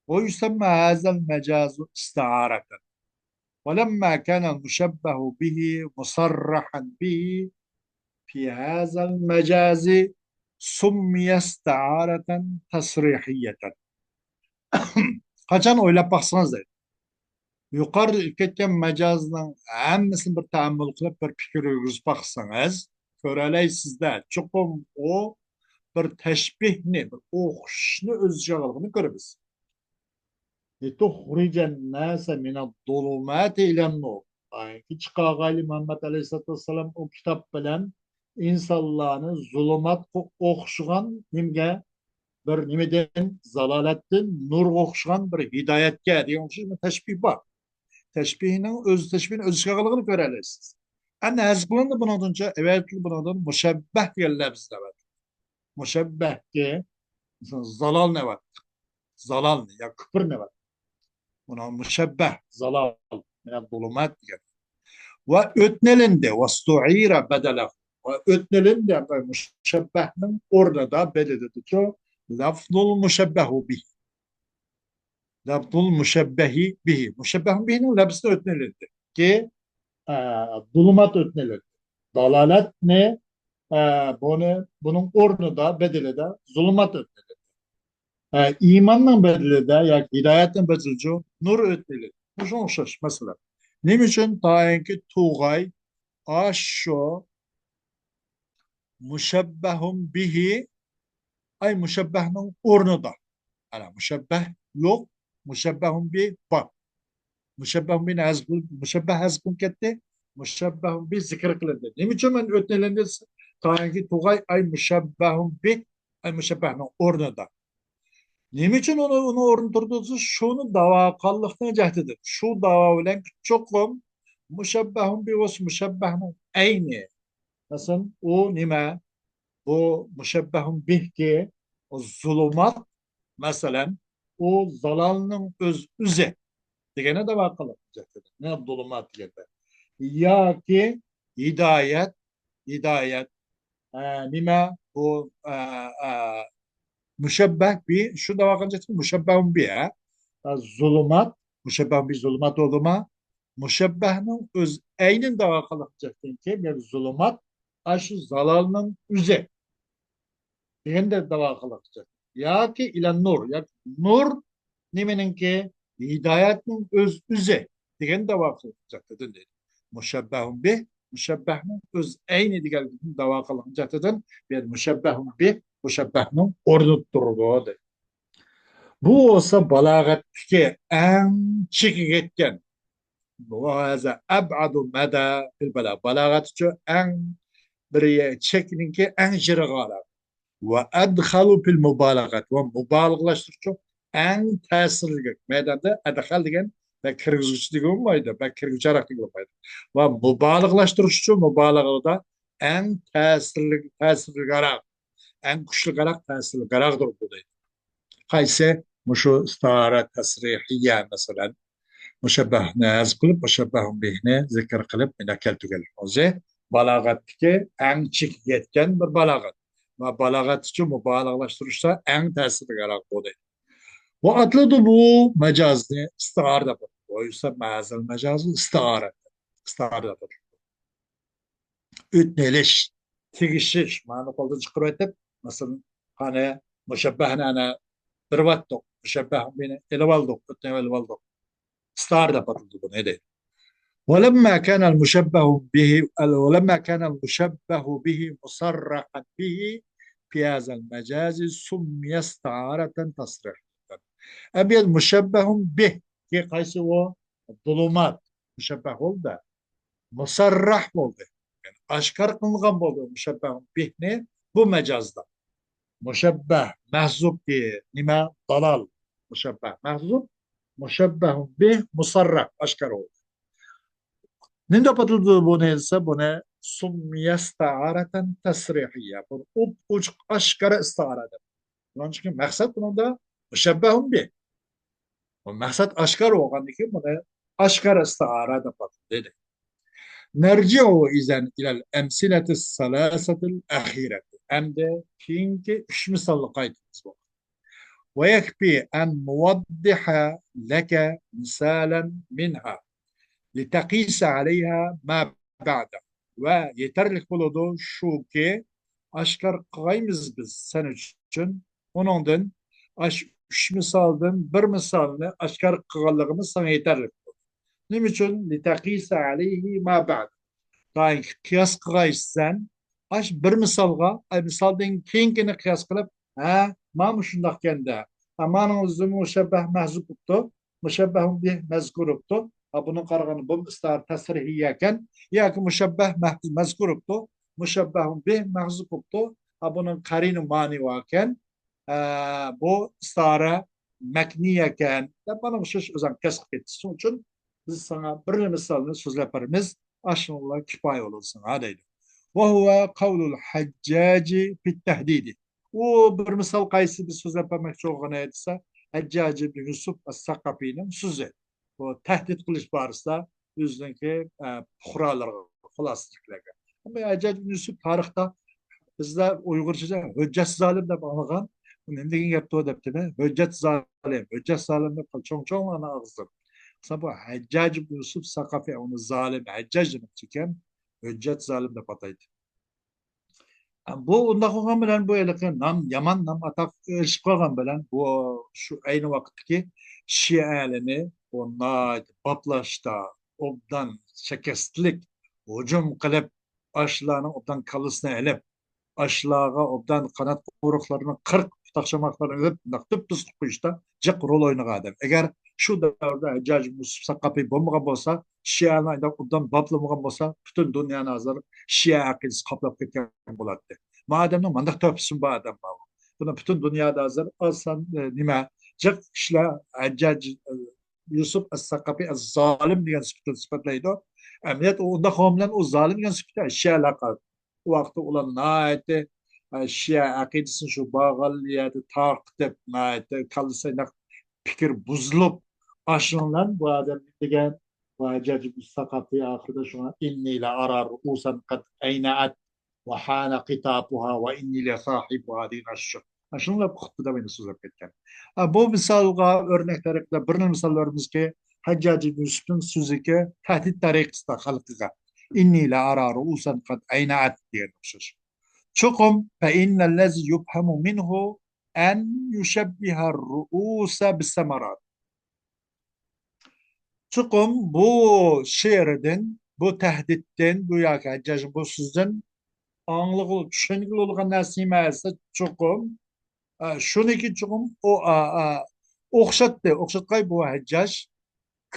ويسمى هذا المجاز استعارة، ولما كان المشبه به مصرحا به في هذا المجاز سمي استعارة تصريحية. قاچان ئويلاپ باقسىڭىز دەيدۇ، يۇقىرىدا ئۆتۈپ كەتكەن مەجازنىڭ ھەممىسىنى بىر تەئەممۇل قىلىپ، بىر پىكىر يۈرگۈزۈپ باقسىڭىز، كۆرەلەيسىز-دە، چوقۇم ئۇ بىر تەشبىھنى، بىر ئوخشىشىشنى ئۆز ئىچىگە ئالغىنى كۆرىمىز. لتخرج الناس من الظلمات إلى النور. ئايەتكە چىقارغايلى مۇھەممەد ئەلەيھىسسالاتۇ ۋەسسالام ئۇ كىتاب بىلەن ئىنسانلارنى زۇلۇماتقا ئوخشىغان نېمىگە، بىر نېمىدىن، زالالەتتىن نۇرغا ئوخشىغان بىر ھىدايەتكە دېگەن ئوخشاش بىر تەشبىھ بار. تەشبىھنىڭ ئۆز تەشبىھنى ئۆز ئىچىگە ئالغىنى كۆرەلەيسىز. ئەمدى ھەزىپ قىلىندى بۇنىڭدىنچە، ئەۋەتىلدى بۇنىڭدىن مۇشەببەھ دېگەن لەپزنى ئەۋەتىلدى. مۇشەببەھكە، مىسال، زالالنى ئەۋەتتۇق. زالالنى يا كۇپرنى ئەۋەتتۇق. بۇنىڭ مۇشەببەھ، زالال، مىنەز زۇلۇمات دېگەن. ۋە ئۆتنىلىندى، ۋە ئۇستۇئىرە بەدەلەھۇ. ۋە ئۆتنىلىندى، يەنى مۇشەببەھنىڭ ئورنىدا، بەدىلىدىچۇ، لەفزۇل مۇشەببەھۇ بىھ. لەفزۇل مۇشەببەھى بىھ. مۇشەببەھۇ بىھنىڭ لەپزىنى ئۆتنىلىندى. كى، ئە، زۇلۇمات ئۆتنىلىندى. دالالەتنى، ئە، بۇنى، بۇنىڭ ئورنىدا، بەدىلىدە زۇلۇمات ئۆتنىلىندى. ئە، ئىماننىڭ بەدىلىدە ياكى ھىدايەتنىڭ بەدىلىچۇ نۇر ئۆتنىلىندى. مۇشۇنىڭغا ئوخشاش مەسىلە. نېمە ئۈچۈن تائىنكى تۇغاي ئاشۇ مۇشەببەھۇم بىھى، ئاي مۇشەببەھنىڭ ئورنىدا. ئەنە مۇشەببەھ يوق، مۇشەببەھۇم بىھ بار. مۇشەببەھۇم بىھنى ھەزىپ، مۇشەببەھ ھەزىپ قىلىپ كەتتى. مۇشەببەھۇم بىھ زىكىر قىلىندى. نېمە ئۈچۈن مەن ئۆتنىلىندى دېسە، تائىنكى تۇغاي ئاي مۇشەببەھۇم بىھ، ئاي مۇشەببەھنىڭ ئورنىدا. نېمە ئۈچۈن ئۇنى، ئۇنىڭ ئورنىدا تۇرىدۇ دېسە، شۇنى داۋا قىلغانلىقنىڭ جەھىتىدىن. شۇ داۋا بىلەن چوقۇم مۇشەببەھۇم بىھ بولسا مۇشەببەھنىڭ ئەينى. مەسىلەن، ئۇ نېمە؟ بۇ مۇشەببەھۇم بىھكى، ئۇ زۇلۇمات، مەسىلەن، ئۇ زالالنىڭ ئۆز ئۆزى دېگەننى داۋا قىلىدۇ. نە زۇلۇمات دېگەندە. ياكى ھىدايەت، ھىدايەت. ئە، نېمە؟ بۇ، ئە، ئە، مۇشەببەھ بى، شۇ داۋا قىلغان مۇشەببەھۇم بى، ھە؟ ئە، زۇلۇمات، مۇشەببەھۇم بى زۇلۇمات بولدىما؟ مۇشەببەھنىڭ ئۆز ئەينىنى داۋا قىلغان كېيىن، يەنى زۇلۇمات، ئاشۇ زالالنىڭ ئۆزى دېگەندە داۋا قىلغان. ياكى ئىلەن نۇر، ياكى نۇر نېمىنىڭكى؟ ھىدايەتنىڭ ئۆز ئۆزى دېگەن داۋا قىلغان دېدى. مۇشەببەھۇم بىھ، مۇشەببەھنىڭ ئۆز ئەينى دېگەنلىكىدىن داۋا قىلغان جەھەتتىن، بۇ يەردە مۇشەببەھۇم بىھ، مۇشەببەھنىڭ ئورنىدا تۇرىدۇ دەيدۇ. بۇ بولسا بالاغەتتىكى ئەڭ چېكىگە يەتكەن. ۋە ھازا ئەبئەدۇ مەدە فىل بالاغە. بالاغەت ئۈچۈن ئەڭ بىر چەكنىڭكى ئەڭ يىراقراق. ۋە ئەدخەلۇ فىل مۇبالىغەت. ۋە مۇبالىغىلاشتۇرۇشچۇ ئەڭ تەسىرلىك. مەيداندا ئەدخەل دېگەن بەك كىرگۈزگۈچى دېگىلى بولمايدۇ، بەك كىرگۈچىرەك دېگىلى بولمايدۇ. ۋە مۇبالىغىلاشتۇرۇشچۇ مۇبالىغىدا ئەڭ تەسىرلىك، تەسىرلىكراق، ئەڭ كۈچلۈكراق، تەسىرلىكراقدۇر بۇ دەيدۇ. قايسى؟ مۇشۇ ئىستىئارە تەسرىھىيە، مەسىلەن، مۇشەببەھنى ھەزىپ قىلىپ، مۇشەببەھۇن بىھنى زىكىر قىلىپ، مۇنداق كەلتۈرگەنلىك ئۆزى بالاغەتتىكى ئەڭ چېكىگە يەتكەن بىر بالاغەت. ۋە بالاغەت ئۈچۈن مۇبالىغىلاشتۇرۇشتا ئەڭ تەسىرلىكراق بۇ دەيدۇ. ۋە ئاتىلىدۇ بۇ مەجازنى ئىستىئارە دەپ ئاتىلىدۇ. ۋە يۇسەممە ھازىل مەجازى ئىستىئارە. ئىستىئارە دەپ ئاتىلىدۇ. ئۆتنە ئېلىش، تېگىشىش، مانا قولدىن چىقىرىۋېتىپ، مەسىلەن، قانى مۇشەببەھنى ئەنە بېرىۋاتتۇق، مۇشەببەھ بىنى ئېلىۋالدۇق، ئۆتنە ئېلىۋالدۇق. ئىستىئارە دەپ ئاتىلىدۇ بۇنى دەيدۇ. ولما كان المشبه به، ولما كان المشبه به مصرحا به في هذا المجاز سمي استعارة تصريحية. ئەمدى مۇشەببەھۇن بىھ قايسى ئۇ؟ زۇلۇمات مۇشەببەھ بولدى. مۇسەررەھ بولدى. يەنى ئاشكارا قىلىنغان بولدى مۇشەببەھۇن بىھنى بۇ مەجازدا. مۇشەببەھ مەھزۇپكى نېمە؟ دالال. مۇشەببەھ مەھزۇپ، مۇشەببەھۇن بىھ مۇسەررەھ، ئاشكارا بولدى. نېمە دەپ ئاتىلىدۇ بۇنى دېسە، بۇنى سمي استعارة تصريحية. بۇنى ئوپئوچۇق ئاشكارا ئىستىئارە دەپ. بۇنىڭ ئۈچۈن مەقسەت بۇنىڭدا مۇشەببەھۇن بىھ. بۇ مەقسەت ئاشكارا بولغاندىن كېيىن بۇنى ئاشكارا ئىستىئارە دەپ ئاتىلىدۇ دېدى. نرجع إذا إلى الأمثلة الثلاثة الأخيرة. ئەمدى كېيىنكى ئۈچ مىسالغا قايتىمىز. ويكفي أن نوضح لك مثالا منها لتقيس عليها ما بعده. ۋە يېتەرلىك بولىدۇ شۇكى، ئاشكارا قىلغايمىز بىز سەن ئۈچۈن. ئۇنىڭدىن ئاشۇ ئۈچ مىسالدىن بىر مىسالنى ئاشكارا قىلغانلىقىمىز ساڭا يېتەرلىك بولىدۇ. نېمە ئۈچۈن؟ لتقيس عليه ما بعده. دائىم قىياس قىلغايسەن، ئاش بىر مىسالغا، ئاي مىسالدىن كېيىنكىنى قىياس قىلىپ، ھە، مانا شۇنداقكەن-دە. ھە، مانىڭ ئۆزى مۇشەببەھ مەھزۇپ بوپتۇ. مۇشەببەھۇن بىھ مەزكۇر بوپتۇ. ھە، بۇنىڭ قارىغاندا بۇ ئىستار تەسرىھىيەكەن. ياكى مۇشەببەھ مەھ-، مەزكۇر بوپتۇ. مۇشەببەھۇن بىھ مەھزۇپ بوپتۇ. ھە، بۇنىڭ قەرىنى مانىۋاكەن. ئە، بۇ ئىستارە مەكنىيەكەن دەپ مانا ئوخشاش ئۆزەڭ قىياس قىلىپ كەتتى. شۇنىڭ ئۈچۈن بىز ساڭا بىر مىسالنى سۆزلەپ بېرىمىز، ئاشۇنىڭلا كۇپايە بولىدۇ ساڭا دەيدۇ. وهو قول الحجاج في التهديد. ئۇ بىر مىسال قايسى بىز سۆزلەپ بەرمەكچى بولغىنى دېسە، ھەججاج ئىبن يۈسۈپ ئەس-سەقەفىنىڭ سۆزى. بۇ تەھدىت قىلىش بارىسىدا ئۆزىنىڭكى، ئە، پۇقرالىرىغا، خۇلاسىدىكىلەرگە. ئەمما ھەججاج ئىبن يۈسۈپ تارىختا بىزلەر ئۇيغۇرچىدا ھۆججەت زالىم دەپ ئاڭلىغان، بۇ نېمە دېگەن گەپتۇ دەپتىمەن، ھۆججەت زالىم، ھۆججەت زالىم دەپ قال-، چوڭ-چوڭلارنىڭ ئاغزىدىن. مىسال، بۇ ھەججاج ئىبن يۈسۈپ سەقەفى، ئۇنى زالىم، ھەججاج دېمەكچىكەن، ھۆججەت زالىم دەپ ئاتايدۇ. بۇ ئۇنداق بولغان بىلەن بۇ ھېلىقى نام، يامان نام ئاتاق ئېرىشىپ قالغان بىلەن بۇ شۇ ئەينى ۋاقىتتىكى شىئەلىنى بۇ ناھايىتى باپلاشتا، ئوبدان شەكەستلىك ھۇجۇم قىلىپ، ئاشۇلارنىڭ ئوبدان كاللىسىنى ئېلىپ، ئاشۇلارغا ئوبدان قانات قۇيرۇقلىرىنى قىرىپ، پۇت ئاقشاماقلىرىنى ئېلىپ، بۇنداق دۈپدۈز قىلىپ قويۇشتا جىق رول ئوينىغان ئادەم. ئەگەر شۇ دەۋردە ھەججاج يۈسۈپ ساقاپى بولمىغان بولسا، شىئەنى ئايداق ئوبدان باپلىمىغان بولسا، پۈتۈن دۇنيانى ھازىر شىئە ئەقىدىسى قاپلاپ كەتكەن بولاتتى. ما ئادەمنىڭ مانداق تۆھپىسىمۇ بار ئادەم بار. بۇنى پۈتۈن دۇنيادا ھازىر ئاز سان، ئە، نېمە، جىق كىشىلەر ھەججاج، ئە، يۈسۈپ ئەس-ساقاپى ئەز-زالىم دېگەن سۈپىتىدە سۈپەتلەيدۇ. ئەمەلىيەت ئۇنداق بولغان بىلەن ئۇ زالىم دېگەن سۈپىتى شىئەلەر قارىدى. ئۇ ۋاقىتتا ئۇلار ناھايىتى، ئە، شىئە ئەقىدىسىنى شۇ بارغان يەردە تارقىتىپ، ناھايىتى كاللىسى پىكىر بۇزۇلۇپ، ئاشۇنىڭ بىلەن بۇ ئادەم دېگەن، بۇ ھەججاج ئىبن ساقاپى ئاخىرىدا شۇڭا «إني لأرى رؤوسا قد أينعت وحان قطافها وإني لصاحبها» دېگەن ئاشۇ. ئاشۇنىڭ خۇتبىدە مانا سۆزلەپ كەتكەن. ئە، بۇ مىسالغا ئۆرنەك تەرىقىدە بىر مىسال بېرىمىزكى، ھەججاج ئىبن يۈسۈپنىڭ سۆزىكى تەھدىت تەرىقىسىدە خەلقىگە «إني لأرى رؤوسا قد أينعت» دېگەن ئوخشاش. چوقۇم، فإن الذي يفهم منه أن يشبه الرؤوس بالثمرات. چوقۇم بۇ شېئىردىن، بۇ تەھدىتتىن، بۇ ياكى ھەججاجنىڭ بۇ سۆزىدىن ئاڭلىغىلى، چۈشەنگىلى بولغان نەرسە نېمە دېسە، چوقۇم، ئە، شۇنىڭكى چوقۇم ئۇ، ئە، ئە، ئوخشاتتى، ئوخشاتقاي بۇ ھەججاج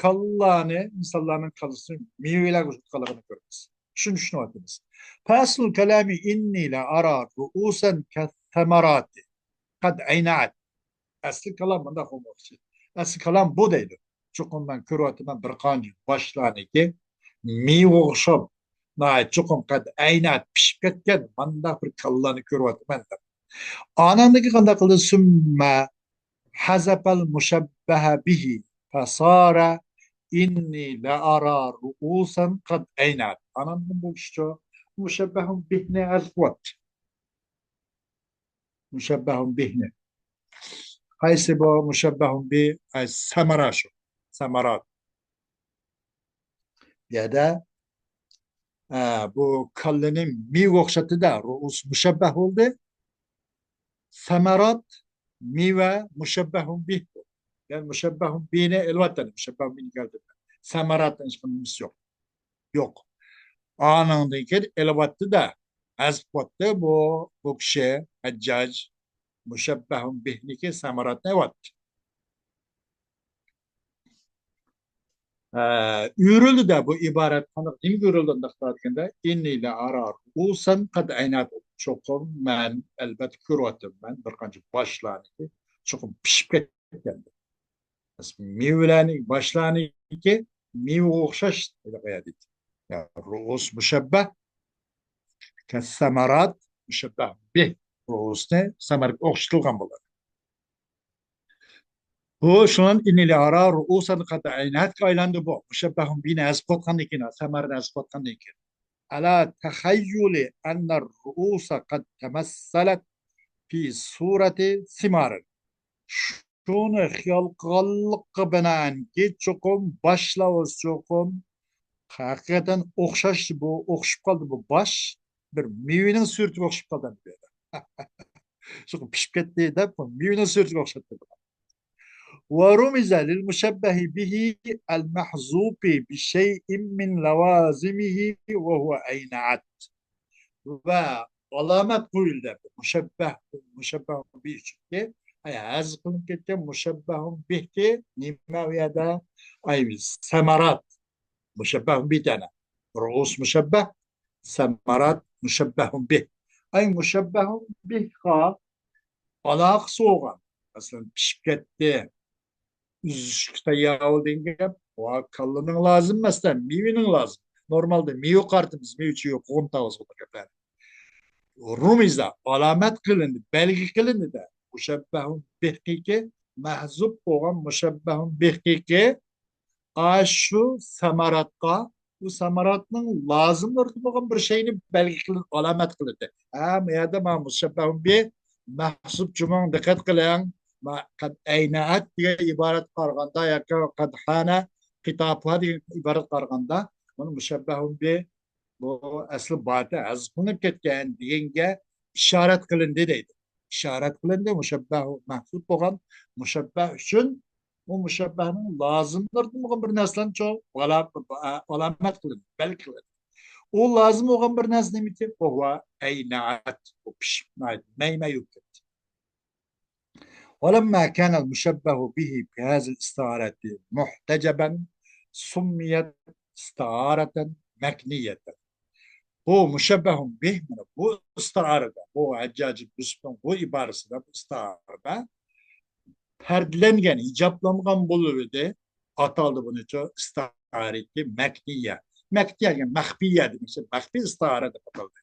كاللانى، ئىنسانلارنىڭ كاللىسىنى مېۋىلەرگە ئوخشاتقانلىقىنى كۆرىمىز. شۇنى چۈشىنىۋاتىمىز. فأصل الكلام إني لأرى رؤوسا كالثمرات قد أينعت. ئەسلى كالام مۇنداق بولماقچى. ئەسلى كالام بۇ دەيدۇ. چوقۇم مەن كۆرۈۋاتىمەن بىر قانچە باشلارنىڭكى مېۋىگە ئوخشاپ، ناھايىتى چوقۇم قەد ئەينەت پىشىپ كەتكەن مانداق بىر كاللانى كۆرۈۋاتىمەن دەپ. ئاناندىن كېيىن قانداق قىلدى؟ ثم حذف المشبه به فصار إني لأرى رؤوسا قد أينعت. ئاناندىن بۇ كىشى مۇشەببەھۇن بىھنى ھەزىپ قىلىۋەتتى. مۇشەببەھۇن بىھنى. قايسى بۇ مۇشەببەھۇن بىھ؟ ئەي، سەمەرا شۇ. سەمەرات. بۇ يەردە، ئە، بۇ كاللىنى مېۋىگە ئوخشاتتى-دە، رۇئۇس مۇشەببەھ بولدى. سەمەرات، مېۋە، مۇشەببەھۇن بىھ. يەنى مۇشەببەھۇن بىنى ئېلىۋەتتى، مۇشەببەھۇن بىنى كەلتۈردى. سەمەراتنىڭ ھېچقانداق نېمىسى يوق. يوق. ئانىڭدىن كېيىن ئېلىۋەتتى-دە، ھەزىپ قىلىۋەتتى بۇ، بۇ كىشى، ھەججاج، مۇشەببەھۇن بىھنىكى سەمەراتنى ئېلىۋەتتى. ئە، ئۆرۈلدى-دە بۇ ئىبارەت. قانداق، نېمىگە ئۆرۈلدى ئۇنداقتا دېگەندە، «إني لأرى رؤوسا قد أينعت»، چوقۇم مەن، ئەلۋەتتە، كۆرۈۋاتىمەن مەن بىر قانچە باشلارنىكى چوقۇم پىشىپ كەتكەن. مېۋىلەرنىڭ باشلارنىڭكى مېۋىگە ئوخشاش دېدى. يا، رؤوس مۇشەببەھ، كەسسەمەرات مۇشەببەھ بىھ. رؤوسنى سەمەرگە ئوخشىتىلغان بولىدۇ. بۇ شۇنىڭ «إني لأرى رؤوسا قد أينعت»قا ئايلاندى بۇ. مۇشەببەھۇن بىنى ھەزىپ قىلىۋاتقاندىن كېيىن، سەمەرنى ھەزىپ قىلىۋاتقاندىن كېيىن. على تخيل أن الرؤوس قد تمثلت في صورة ثمار. شۇنى خىيال قىلغانلىققا بىنائەنكى، چوقۇم باشلار چوقۇم ھەقىقەتەن ئوخشاش، بۇ ئوخشىشىپ قالدى، بۇ باش بىر مېۋىنىڭ سۈرىتىگە ئوخشىشىپ قالدى بۇ يەردە. چوقۇم پىشىپ كەتتى دەپ، مېۋىنىڭ سۈرىتىگە ئوخشاتتى. ورمز للمشبه به المحذوف بشيء من لوازمه وهو أينعت. ۋە ئالامەت قويۇلدى مۇشەببەھ، مۇشەببەھ بىھ ئۈچۈنكى، ئەي، ھەزىپ قىلىنىپ كەتكەن مۇشەببەھۇن بىھكى نېمە ئۇ يەردە؟ ئەي، سەمەرات مۇشەببەھۇن بىھ دەنە. رؤوس مۇشەببەھ، سەمەرات مۇشەببەھۇن بىھ. ئەي، مۇشەببەھۇن بىھقا ئالاقىسى بولغان. مەسىلەن، پىشىپ كەتتى، ئۈزۈشكە تەييار بولدى دېگەن گەپ، ۋا كاللىنىڭ لازىم ئەمەس-دە، مېۋىنىڭ لازىم. نورمالدا مېۋە قارىتىمىز، مېۋىچى يوق، قوغۇن تاۋۇز بولغان گەپلەر. رۇمىزا، ئالامەت قىلىندى، بەلگە قىلىندى-دە. مۇشەببەھۇن بىھقىكى، مەھزۇپ بولغان مۇشەببەھۇن بىھقىكى، ئاشۇ سەمەراتقا، بۇ سەمەراتنىڭ لازىملىرىدىن بولغان بىر شەينى بەلگە قىلىپ، ئالامەت قىلىندى. ھە، بۇ يەردە مانا مۇشەببەھۇن بىھ مەھزۇپ جۇمۇڭ، دىققەت قىلىڭ. ما-، قەد ئەينەئەت دېگەن ئىبارەتكە قارىغاندا ياكى قەد ھانە خىتابۇھا دېگەن ئىبارەتكە قارىغاندا، بۇنى مۇشەببەھۇن بىھ بۇ ئەسلى باتى ھەزىپ قىلىنىپ كەتكەن دېگەنگە ئىشارەت قىلىندى دەيدۇ. ئىشارەت قىلىندى، مۇشەببەھ مەھزۇپ بولغان مۇشەببەھ ئۈچۈن، ئۇ مۇشەببەھنىڭ لازىملىرىدىن بولغان بىر نەرسىلەرنى چوڭ ئالا-، ئالامەت قىلىندى، بەلگە قىلىندى. ئۇ لازىم بولغان بىر نەرسە نېمىكى؟ ئۇ ھۇۋا ئەينەئەت، ئۇ پىشىپ، مەيمەي بولۇپ كەتتى. ولما كان المشبه به بهذه الاستعارة محتجبا سميت استعارة مكنية. بۇ مۇشەببەھۇن بىھ، مانا بۇ ئىستىئارىدە، بۇ ھەججاجى يۈسۈپنىڭ بۇ ئىبارىسىدە، بۇ ئىستىئارىدە پەردىلەنگەن، ھىجابلانغان بولۇۋىدى. ئاتالدى بۇنىچۇ ئىستىئارىتى مەكنىيە. مەكنىيە دېگەن مەخپىيە دېمەكچى، مەخپىي ئىستىئارە دەپ ئاتالدى.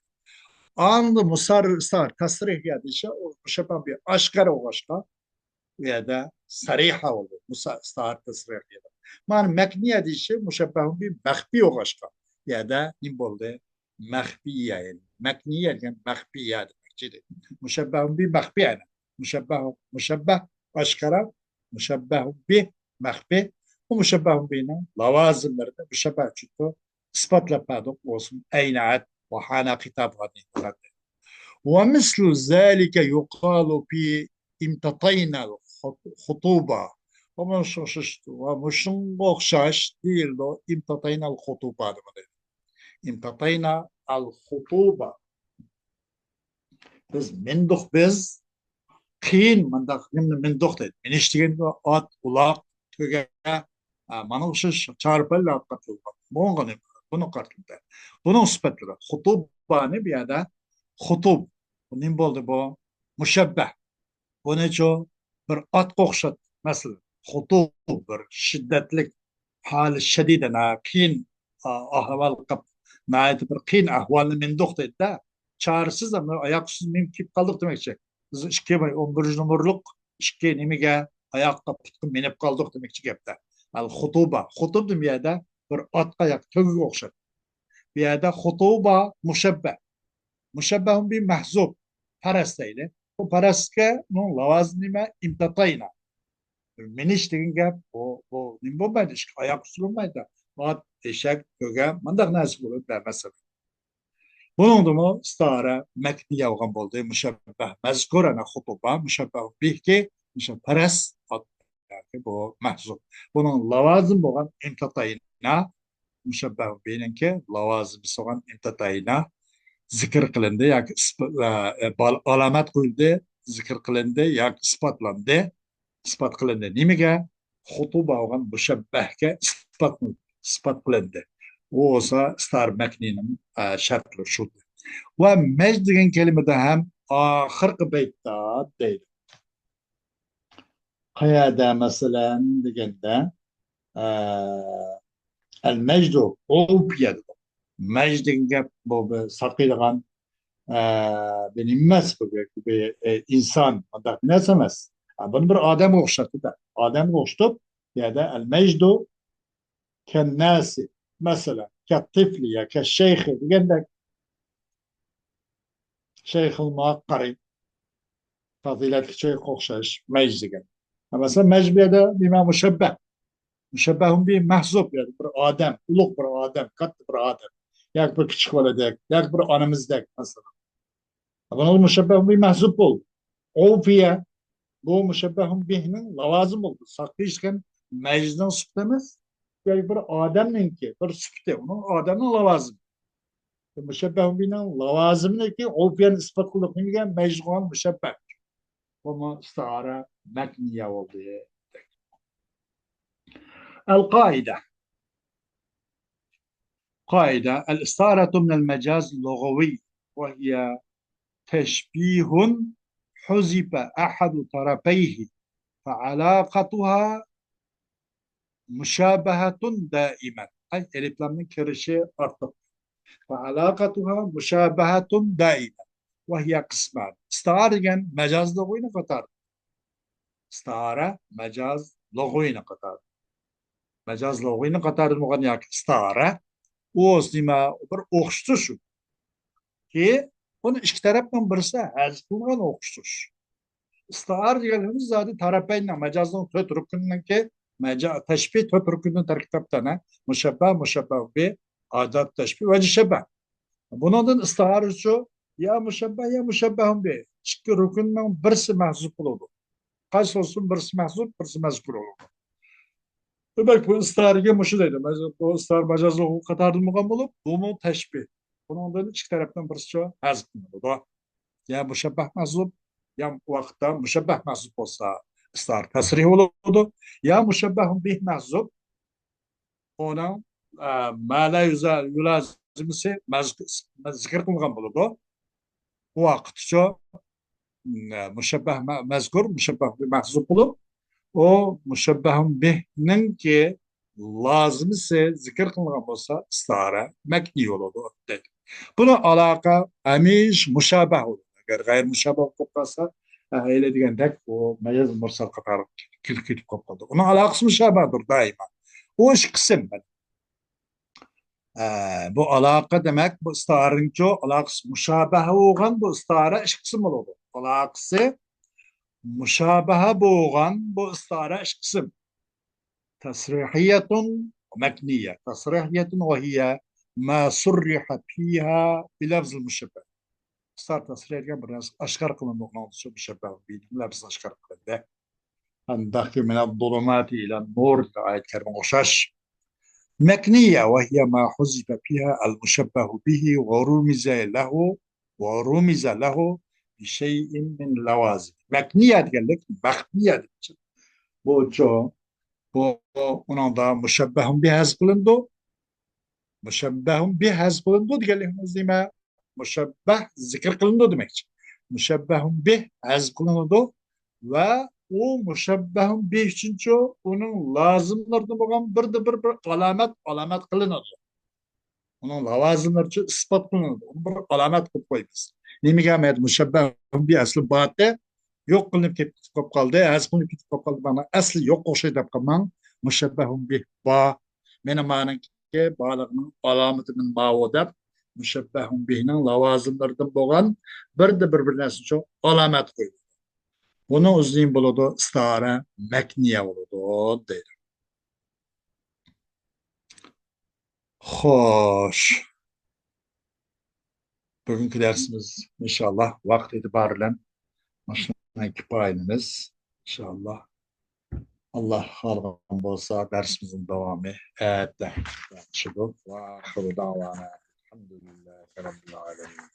ئاندىن مۇسەررىر ئىستار تەسرىھىيە دېيىشى، ئۇ مۇشەببەھۇن بىھ ئاشكارا بولغاچقا، ئۇ يەردە سەرىھە بولدى. مۇسا-، ئىستار تەسرىھىيە. مانا مەكنىيە دېيىشى مۇشەببەھۇن بىھ مەخپىي بولغاچقا، ئۇ يەردە نېمە بولدى؟ مەخپىيە، يەنى مەكنىيە دېگەن مەخپىيە دېمەكچى. مۇشەببەھۇن بىھ مەخپىي، يەنى مۇشەببەھ، مۇشەببەھ ئاشكارا، مۇشەببەھۇن بىھ مەخپىي. بۇ مۇشەببەھۇن بىھنىڭ لاۋازىملىرىنى مۇشەببەھ ئۈچۈن ئىسپاتلاپ بەردۇق، بولسۇن ئەينەئەت ۋە ھانا خىتابىغا دېگەن. ومثل ذلك يقال في امتطينا الخطوبة. ۋە مۇشۇ-، ۋە مۇشۇنىڭغا ئوخشاش دېيىلىدۇ، امتطينا الخطوبة دېگەن. امتطينا الخطوبة. بىز مىندۇق، بىز قىيىن مۇنداق نېمىنى مىندۇق دەيدۇ. مىنىش دېگەن ئات، ئۇلاق، تۆگە، ھە، مانا ئوخشاش چارپايلار قارىتىلغان. بۇنىڭغا نېمە؟ بۇنى قارىتىلدى. بۇنىڭ سۈپەتلىرى. خۇتۇبانى بۇ يەردە خۇتۇب. بۇ نېمە بولدى بۇ؟ مۇشەببەھ. بۇنىچۇ بىر ئاتقا ئوخشاتتى. مەسىلەن، خۇتۇب بىر شىددەتلىك، ھالى شەدىدەن، ھە، قىيىن، ئا-، ئەھۋالغا، ناھايىتى بىر قىيىن ئەھۋالنى مىندۇق دەيدۇ-دە. چارىسىز، ئەمدى ئاياق ئۈستىدە مېڭىپ كېلىپ قالدۇق دېمەكچى. بىز ئىككى، ئون بىرىنچى نومۇرلۇق ئىككى نېمىگە، ئاياققا، پۇتقا مىنىپ قالدۇق دېمەكچى گەپتە. ئەل خۇتۇبا. خۇتۇب دېگەن بۇ يەردە بىر ئاتقا ياكى تۆگىگە ئوخشاش. بۇ يەردە خۇتۇبا مۇشەببەھ. مۇشەببەھۇن بىھ مەھزۇب. پەرەس دەيلى. بۇ پەرەسكە ئۇنىڭ لاۋازىمى نېمە؟ ئىمتاتاينا. مىنىش دېگەن گەپ، بۇ، بۇ نېمە بولمايدۇ؟ ئىككى ئاياق ئۈستى بولمايدۇ. ئات، ئېشەك، تۆگە، مۇنداق نەرسە بولىدۇ، مەسىلەن. بۇنىڭدىمۇ ئىستىئارە مەكنىيە بولغان بولدى. مۇشەببەھ مەزكۇر، ئەنە خۇتۇبا، مۇشەببەھ بىھكى، مۇشە پەرەس، ئات، ياكى بۇ مەھزۇپ. بۇنىڭ لاۋازىم بولغان ئىمتىتاينا، مۇشەببەھ بىنىڭكى لاۋازىمى بولغان ئىمتىتاينا زىكىر قىلىندى ياكى ئىسپ-، ئە، ئە، بال-، ئالامەت قويۇلدى، زىكىر قىلىندى ياكى ئىسپاتلاندى. ئىسپات قىلىندى. نېمىگە؟ خۇتۇبە بولغان مۇشەببەھكە ئىسپات، ئىسپات قىلىندى. ئۇ بولسا ئىستىئارە مەكنىنىڭ، ئە، شەرتلىرى شۇ. ۋە مەج دېگەن كەلىمىدە ھەم ئاخىرقى بەيتتە دەيدۇ. قەيەردە مەسىلەن دېگەندە، ئە، ئەل مەجدۇ ئوفىيە دېدۇق. مەج دېگەن گەپ بۇ بىر ساقىيدىغان، ئە، بىر نېمە ئەمەس، بۇ بىر، بىر، ئە، ئىنسان، مۇنداق بىر نەرسە ئەمەس. ئە، بۇنى بىر ئادەمگە ئوخشاتتى-دە. ئادەمگە ئوخشىتىپ، بۇ يەردە ئەل مەجدۇ كەنناسى، مەسىلەن، كەتتىفلى يا كەششەيخى دېگەندەك. شەيخۇل مۇئەققەرى، پەزىلەتكە چويغا ئوخشاش، مەج دېگەن. مەسىلەن، مەج بۇ يەردە بىما مۇشەببەھ. مۇشەببەھۇن بىھ مەھزۇپ، يەنى بىر ئادەم، ئۇلۇغ بىر ئادەم، كاتتا بىر ئادەم. ياكى بىر كىچىك بالىدەك، ياكى بىر ئانىمىزدەك، مەسىلەن. بۇنىڭ مۇشەببەھۇن بىھ مەھزۇپ بولدى. ئوفىيە، بۇ مۇشەببەھۇن بىھنىڭ لاۋازىم بولدى. ساقىيىش دېگەن مەجنىڭ سۈپىتى ئەمەس، بەلكى بىر ئادەمنىڭكى بىر سۈپىتى، ئۇنىڭ ئادەمنىڭ لاۋازىمى. مۇشەببەھۇن بىھنىڭ لاۋازىمىنىكى ئوفىيەنى ئىسپات قىلدۇق. نېمىگە؟ مەجنىغا مۇشەببەھ. بۇمۇ ئىستىئارە مەكنىيە بولدى. القاعدة. قاعدة، الاستعارة من المجاز اللغوي، وهي تشبيه حذف أحد طرفيه، فعلاقتها مۇشابەھەتۇن دائىمەن. ئەي، ئەلىپلامنىڭ كىرىشى ئارتۇق. فعلاقتها مۇشابەھەتۇن دائىمەن. وهي قسمان. ئىستىئارە دېگەن مەجاز لۇغىۋىنىڭ قاتارى. ئىستىئارە مەجاز لۇغىۋىنىڭ قاتارى. مەجاز لۇغىۋىنىڭ قاتارىدىن بولغان ياكى ئىستىئارە. ئۇ نېمە؟ بىر ئوخشىتىش. كى، بۇنى ئىككى تەرەپنىڭ بىرسى ھەزىپ قىلىنغان ئوخشىتىش. ئىستىئارە دېگەنلىرىمىز زادى تەرەپەينىڭ، مەجازنىڭ تۆت رۇكنىنىڭكى، مەجا-، تەشبىھ تۆت رۇكۇندىن تەركىب تاپقان، ھە؟ مۇشەببەھ، مۇشەببەھ بىھ، ئادات تەشبىھ، ۋەجە شەبەھ. بۇنىڭدىن ئىستىئارىچۇ، يا مۇشەببەھ، يا مۇشەببەھۇن بىھ. ئىككى رۇكۇننىڭ بىرسى مەھزۇپ بولىدۇ. قايسى بولسۇن، بىرسى مەھزۇپ، بىرسى مەزكۇر بولىدۇ. دېمەك، بۇ ئىستىئارىگە مۇشۇ دەيدۇ. مەز-، بۇ ئىستىئارە مەجاز لۇغىۋى قاتارىدىن بولغان بولۇپ، بۇمۇ تەشبىھ. بۇنىڭدىن ئىككى تەرەپنىڭ بىرسىچۇ ھەزىپ قىلىنىدۇ. يا مۇشەببەھ مەھزۇپ، يا ئۇ ۋاقىتتا مۇشەببەھ مەھزۇپ بولسا، ئىستىئارە تەسرىھ بولىدۇ. يا مۇشەببەھۇن بىھ مەھزۇپ، ئۇنىڭ، ئە، مەلا يۈزە-، يۇلازىمىسى مەز-، زىكىر قىلىنغان بولىدۇ. بۇ ۋاقىتچۇ، ئە، مۇشەببەھ مە-، مەزكۇر، مۇشەببەھ بىھ مەھزۇپ بولۇپ، ئۇ مۇشەببەھۇن بىھنىڭكى لازىمىسى زىكىر قىلىنغان بولسا، ئىستىئارە مەكنىي بولىدۇ، دەيدۇ. بۇنىڭ ئالاقە ھەمىشە مۇشابەھ بولىدۇ. ئەگەر غەيرىي مۇشابەھ بولۇپ قالسا، ھەيلە دېگەندەك، ئۇ مەجاز مۇرسەل قاتارىغا كىرىپ كېتىپ قالىدۇ. ئۇنىڭ ئالاقىسى مۇشابەھدۇر دائىما. ئۇ ئىككى قىسىم. ئە، بۇ ئالاقە دېمەك، بۇ ئىستىئارىنىڭچۇ ئالاقىسى مۇشابەھە بولغان بۇ ئىستىئارە ئىككى قىسىم بولىدۇ. ئالاقىسى مۇشابەھە بولغان بۇ ئىستىئارە ئىككى قىسىم. تەسرىھىيەتۇن مەكنىيە. تەسرىھىيەتۇن ۋە ھىيە ما سۇررىھە فىھا بىلەفزىل مۇشەببەھ. ئىستىئارە تەسرىھىيە دېگەن بىر نەرسە ئاشكارا قىلىنىدۇ، ئۇنىڭ ئۈچۈن مۇشەببەھ بىلەپزى ئاشكارا قىلىندى. قانداقكى مىنەد زۇلۇماتى ئىلەن نۇر دېگەن ئايەت كەرىمىگە ئوخشاش. مەكنىيە ۋە ھىيە ما حذف فيها المشبه به ورمز له، ورمز له بشيء من لوازم. مەكنىيە دېگەنلىك مەخپىيە دېگەن. بۇچۇ، بۇ، ئۇنىڭدا مۇشەببەھۇن بىھ ھەزىپ قىلىنىدۇ. مۇشەببەھۇن بىھ ھەزىپ قىلىنىدۇ دېگەنلىكىمىز نېمە؟ مۇشەببەھ زىكىر قىلىنىدۇ دېمەكچى. مۇشەببەھۇن بىھ ھەزىپ قىلىنىدۇ ۋە ئۇ مۇشەببەھۇن بىھ ئۈچۈنچى ئۇنىڭ لازىملىرىدىن بولغان بىردە بىر، بىر ئالامەت، ئالامەت قىلىنىدۇ. ئۇنىڭ لاۋازىملىرى ئۈچۈن ئىسپات قىلىنىدۇ. ئۇنى بىر ئالامەت قىلىپ قويىمىز. نېمىگە ئەمەت مۇشەببەھۇن بىھ ئەسلى باتى يوق قىلىنىپ كېتىپ قالىدۇ، ھەزىپ قىلىنىپ كېتىپ قالىدۇ، مانا ئەسلى يوق ئوخشايدۇ دەپ قالماڭ. مۇشەببەھۇن بىھ بار. مېنىڭ مانىڭكى بارلىقىنىڭ ئالامىتى مىن ماۋۇ دەپ، مۇشەببەھۇن بىھنىڭ لاۋازىملىرىدىن بولغان بىردە بىر، بىر نەرسىنى شۇ ئالامەت قويىدۇ. بۇنىڭ ئۆزى نېمە بولىدۇ؟ ئىستىئارە مەكنىيە بولىدۇ، دەيدۇ. خوش. بۈگۈنكى دەرسىمىز ئىنشاللا ۋاقىت ئېتىبارى بىلەن مۇشۇنىڭغا كىپايىلىنىمىز. ئىنشاللا. ئاللا خالىغان بولسا، دەرسىمىزنىڭ داۋامى ئەتە باشلىنىدۇ. ۋە ئاخىرۇ دەۋانا ئەلھەمدۇلىللاھى رەببىل ئالەمىن.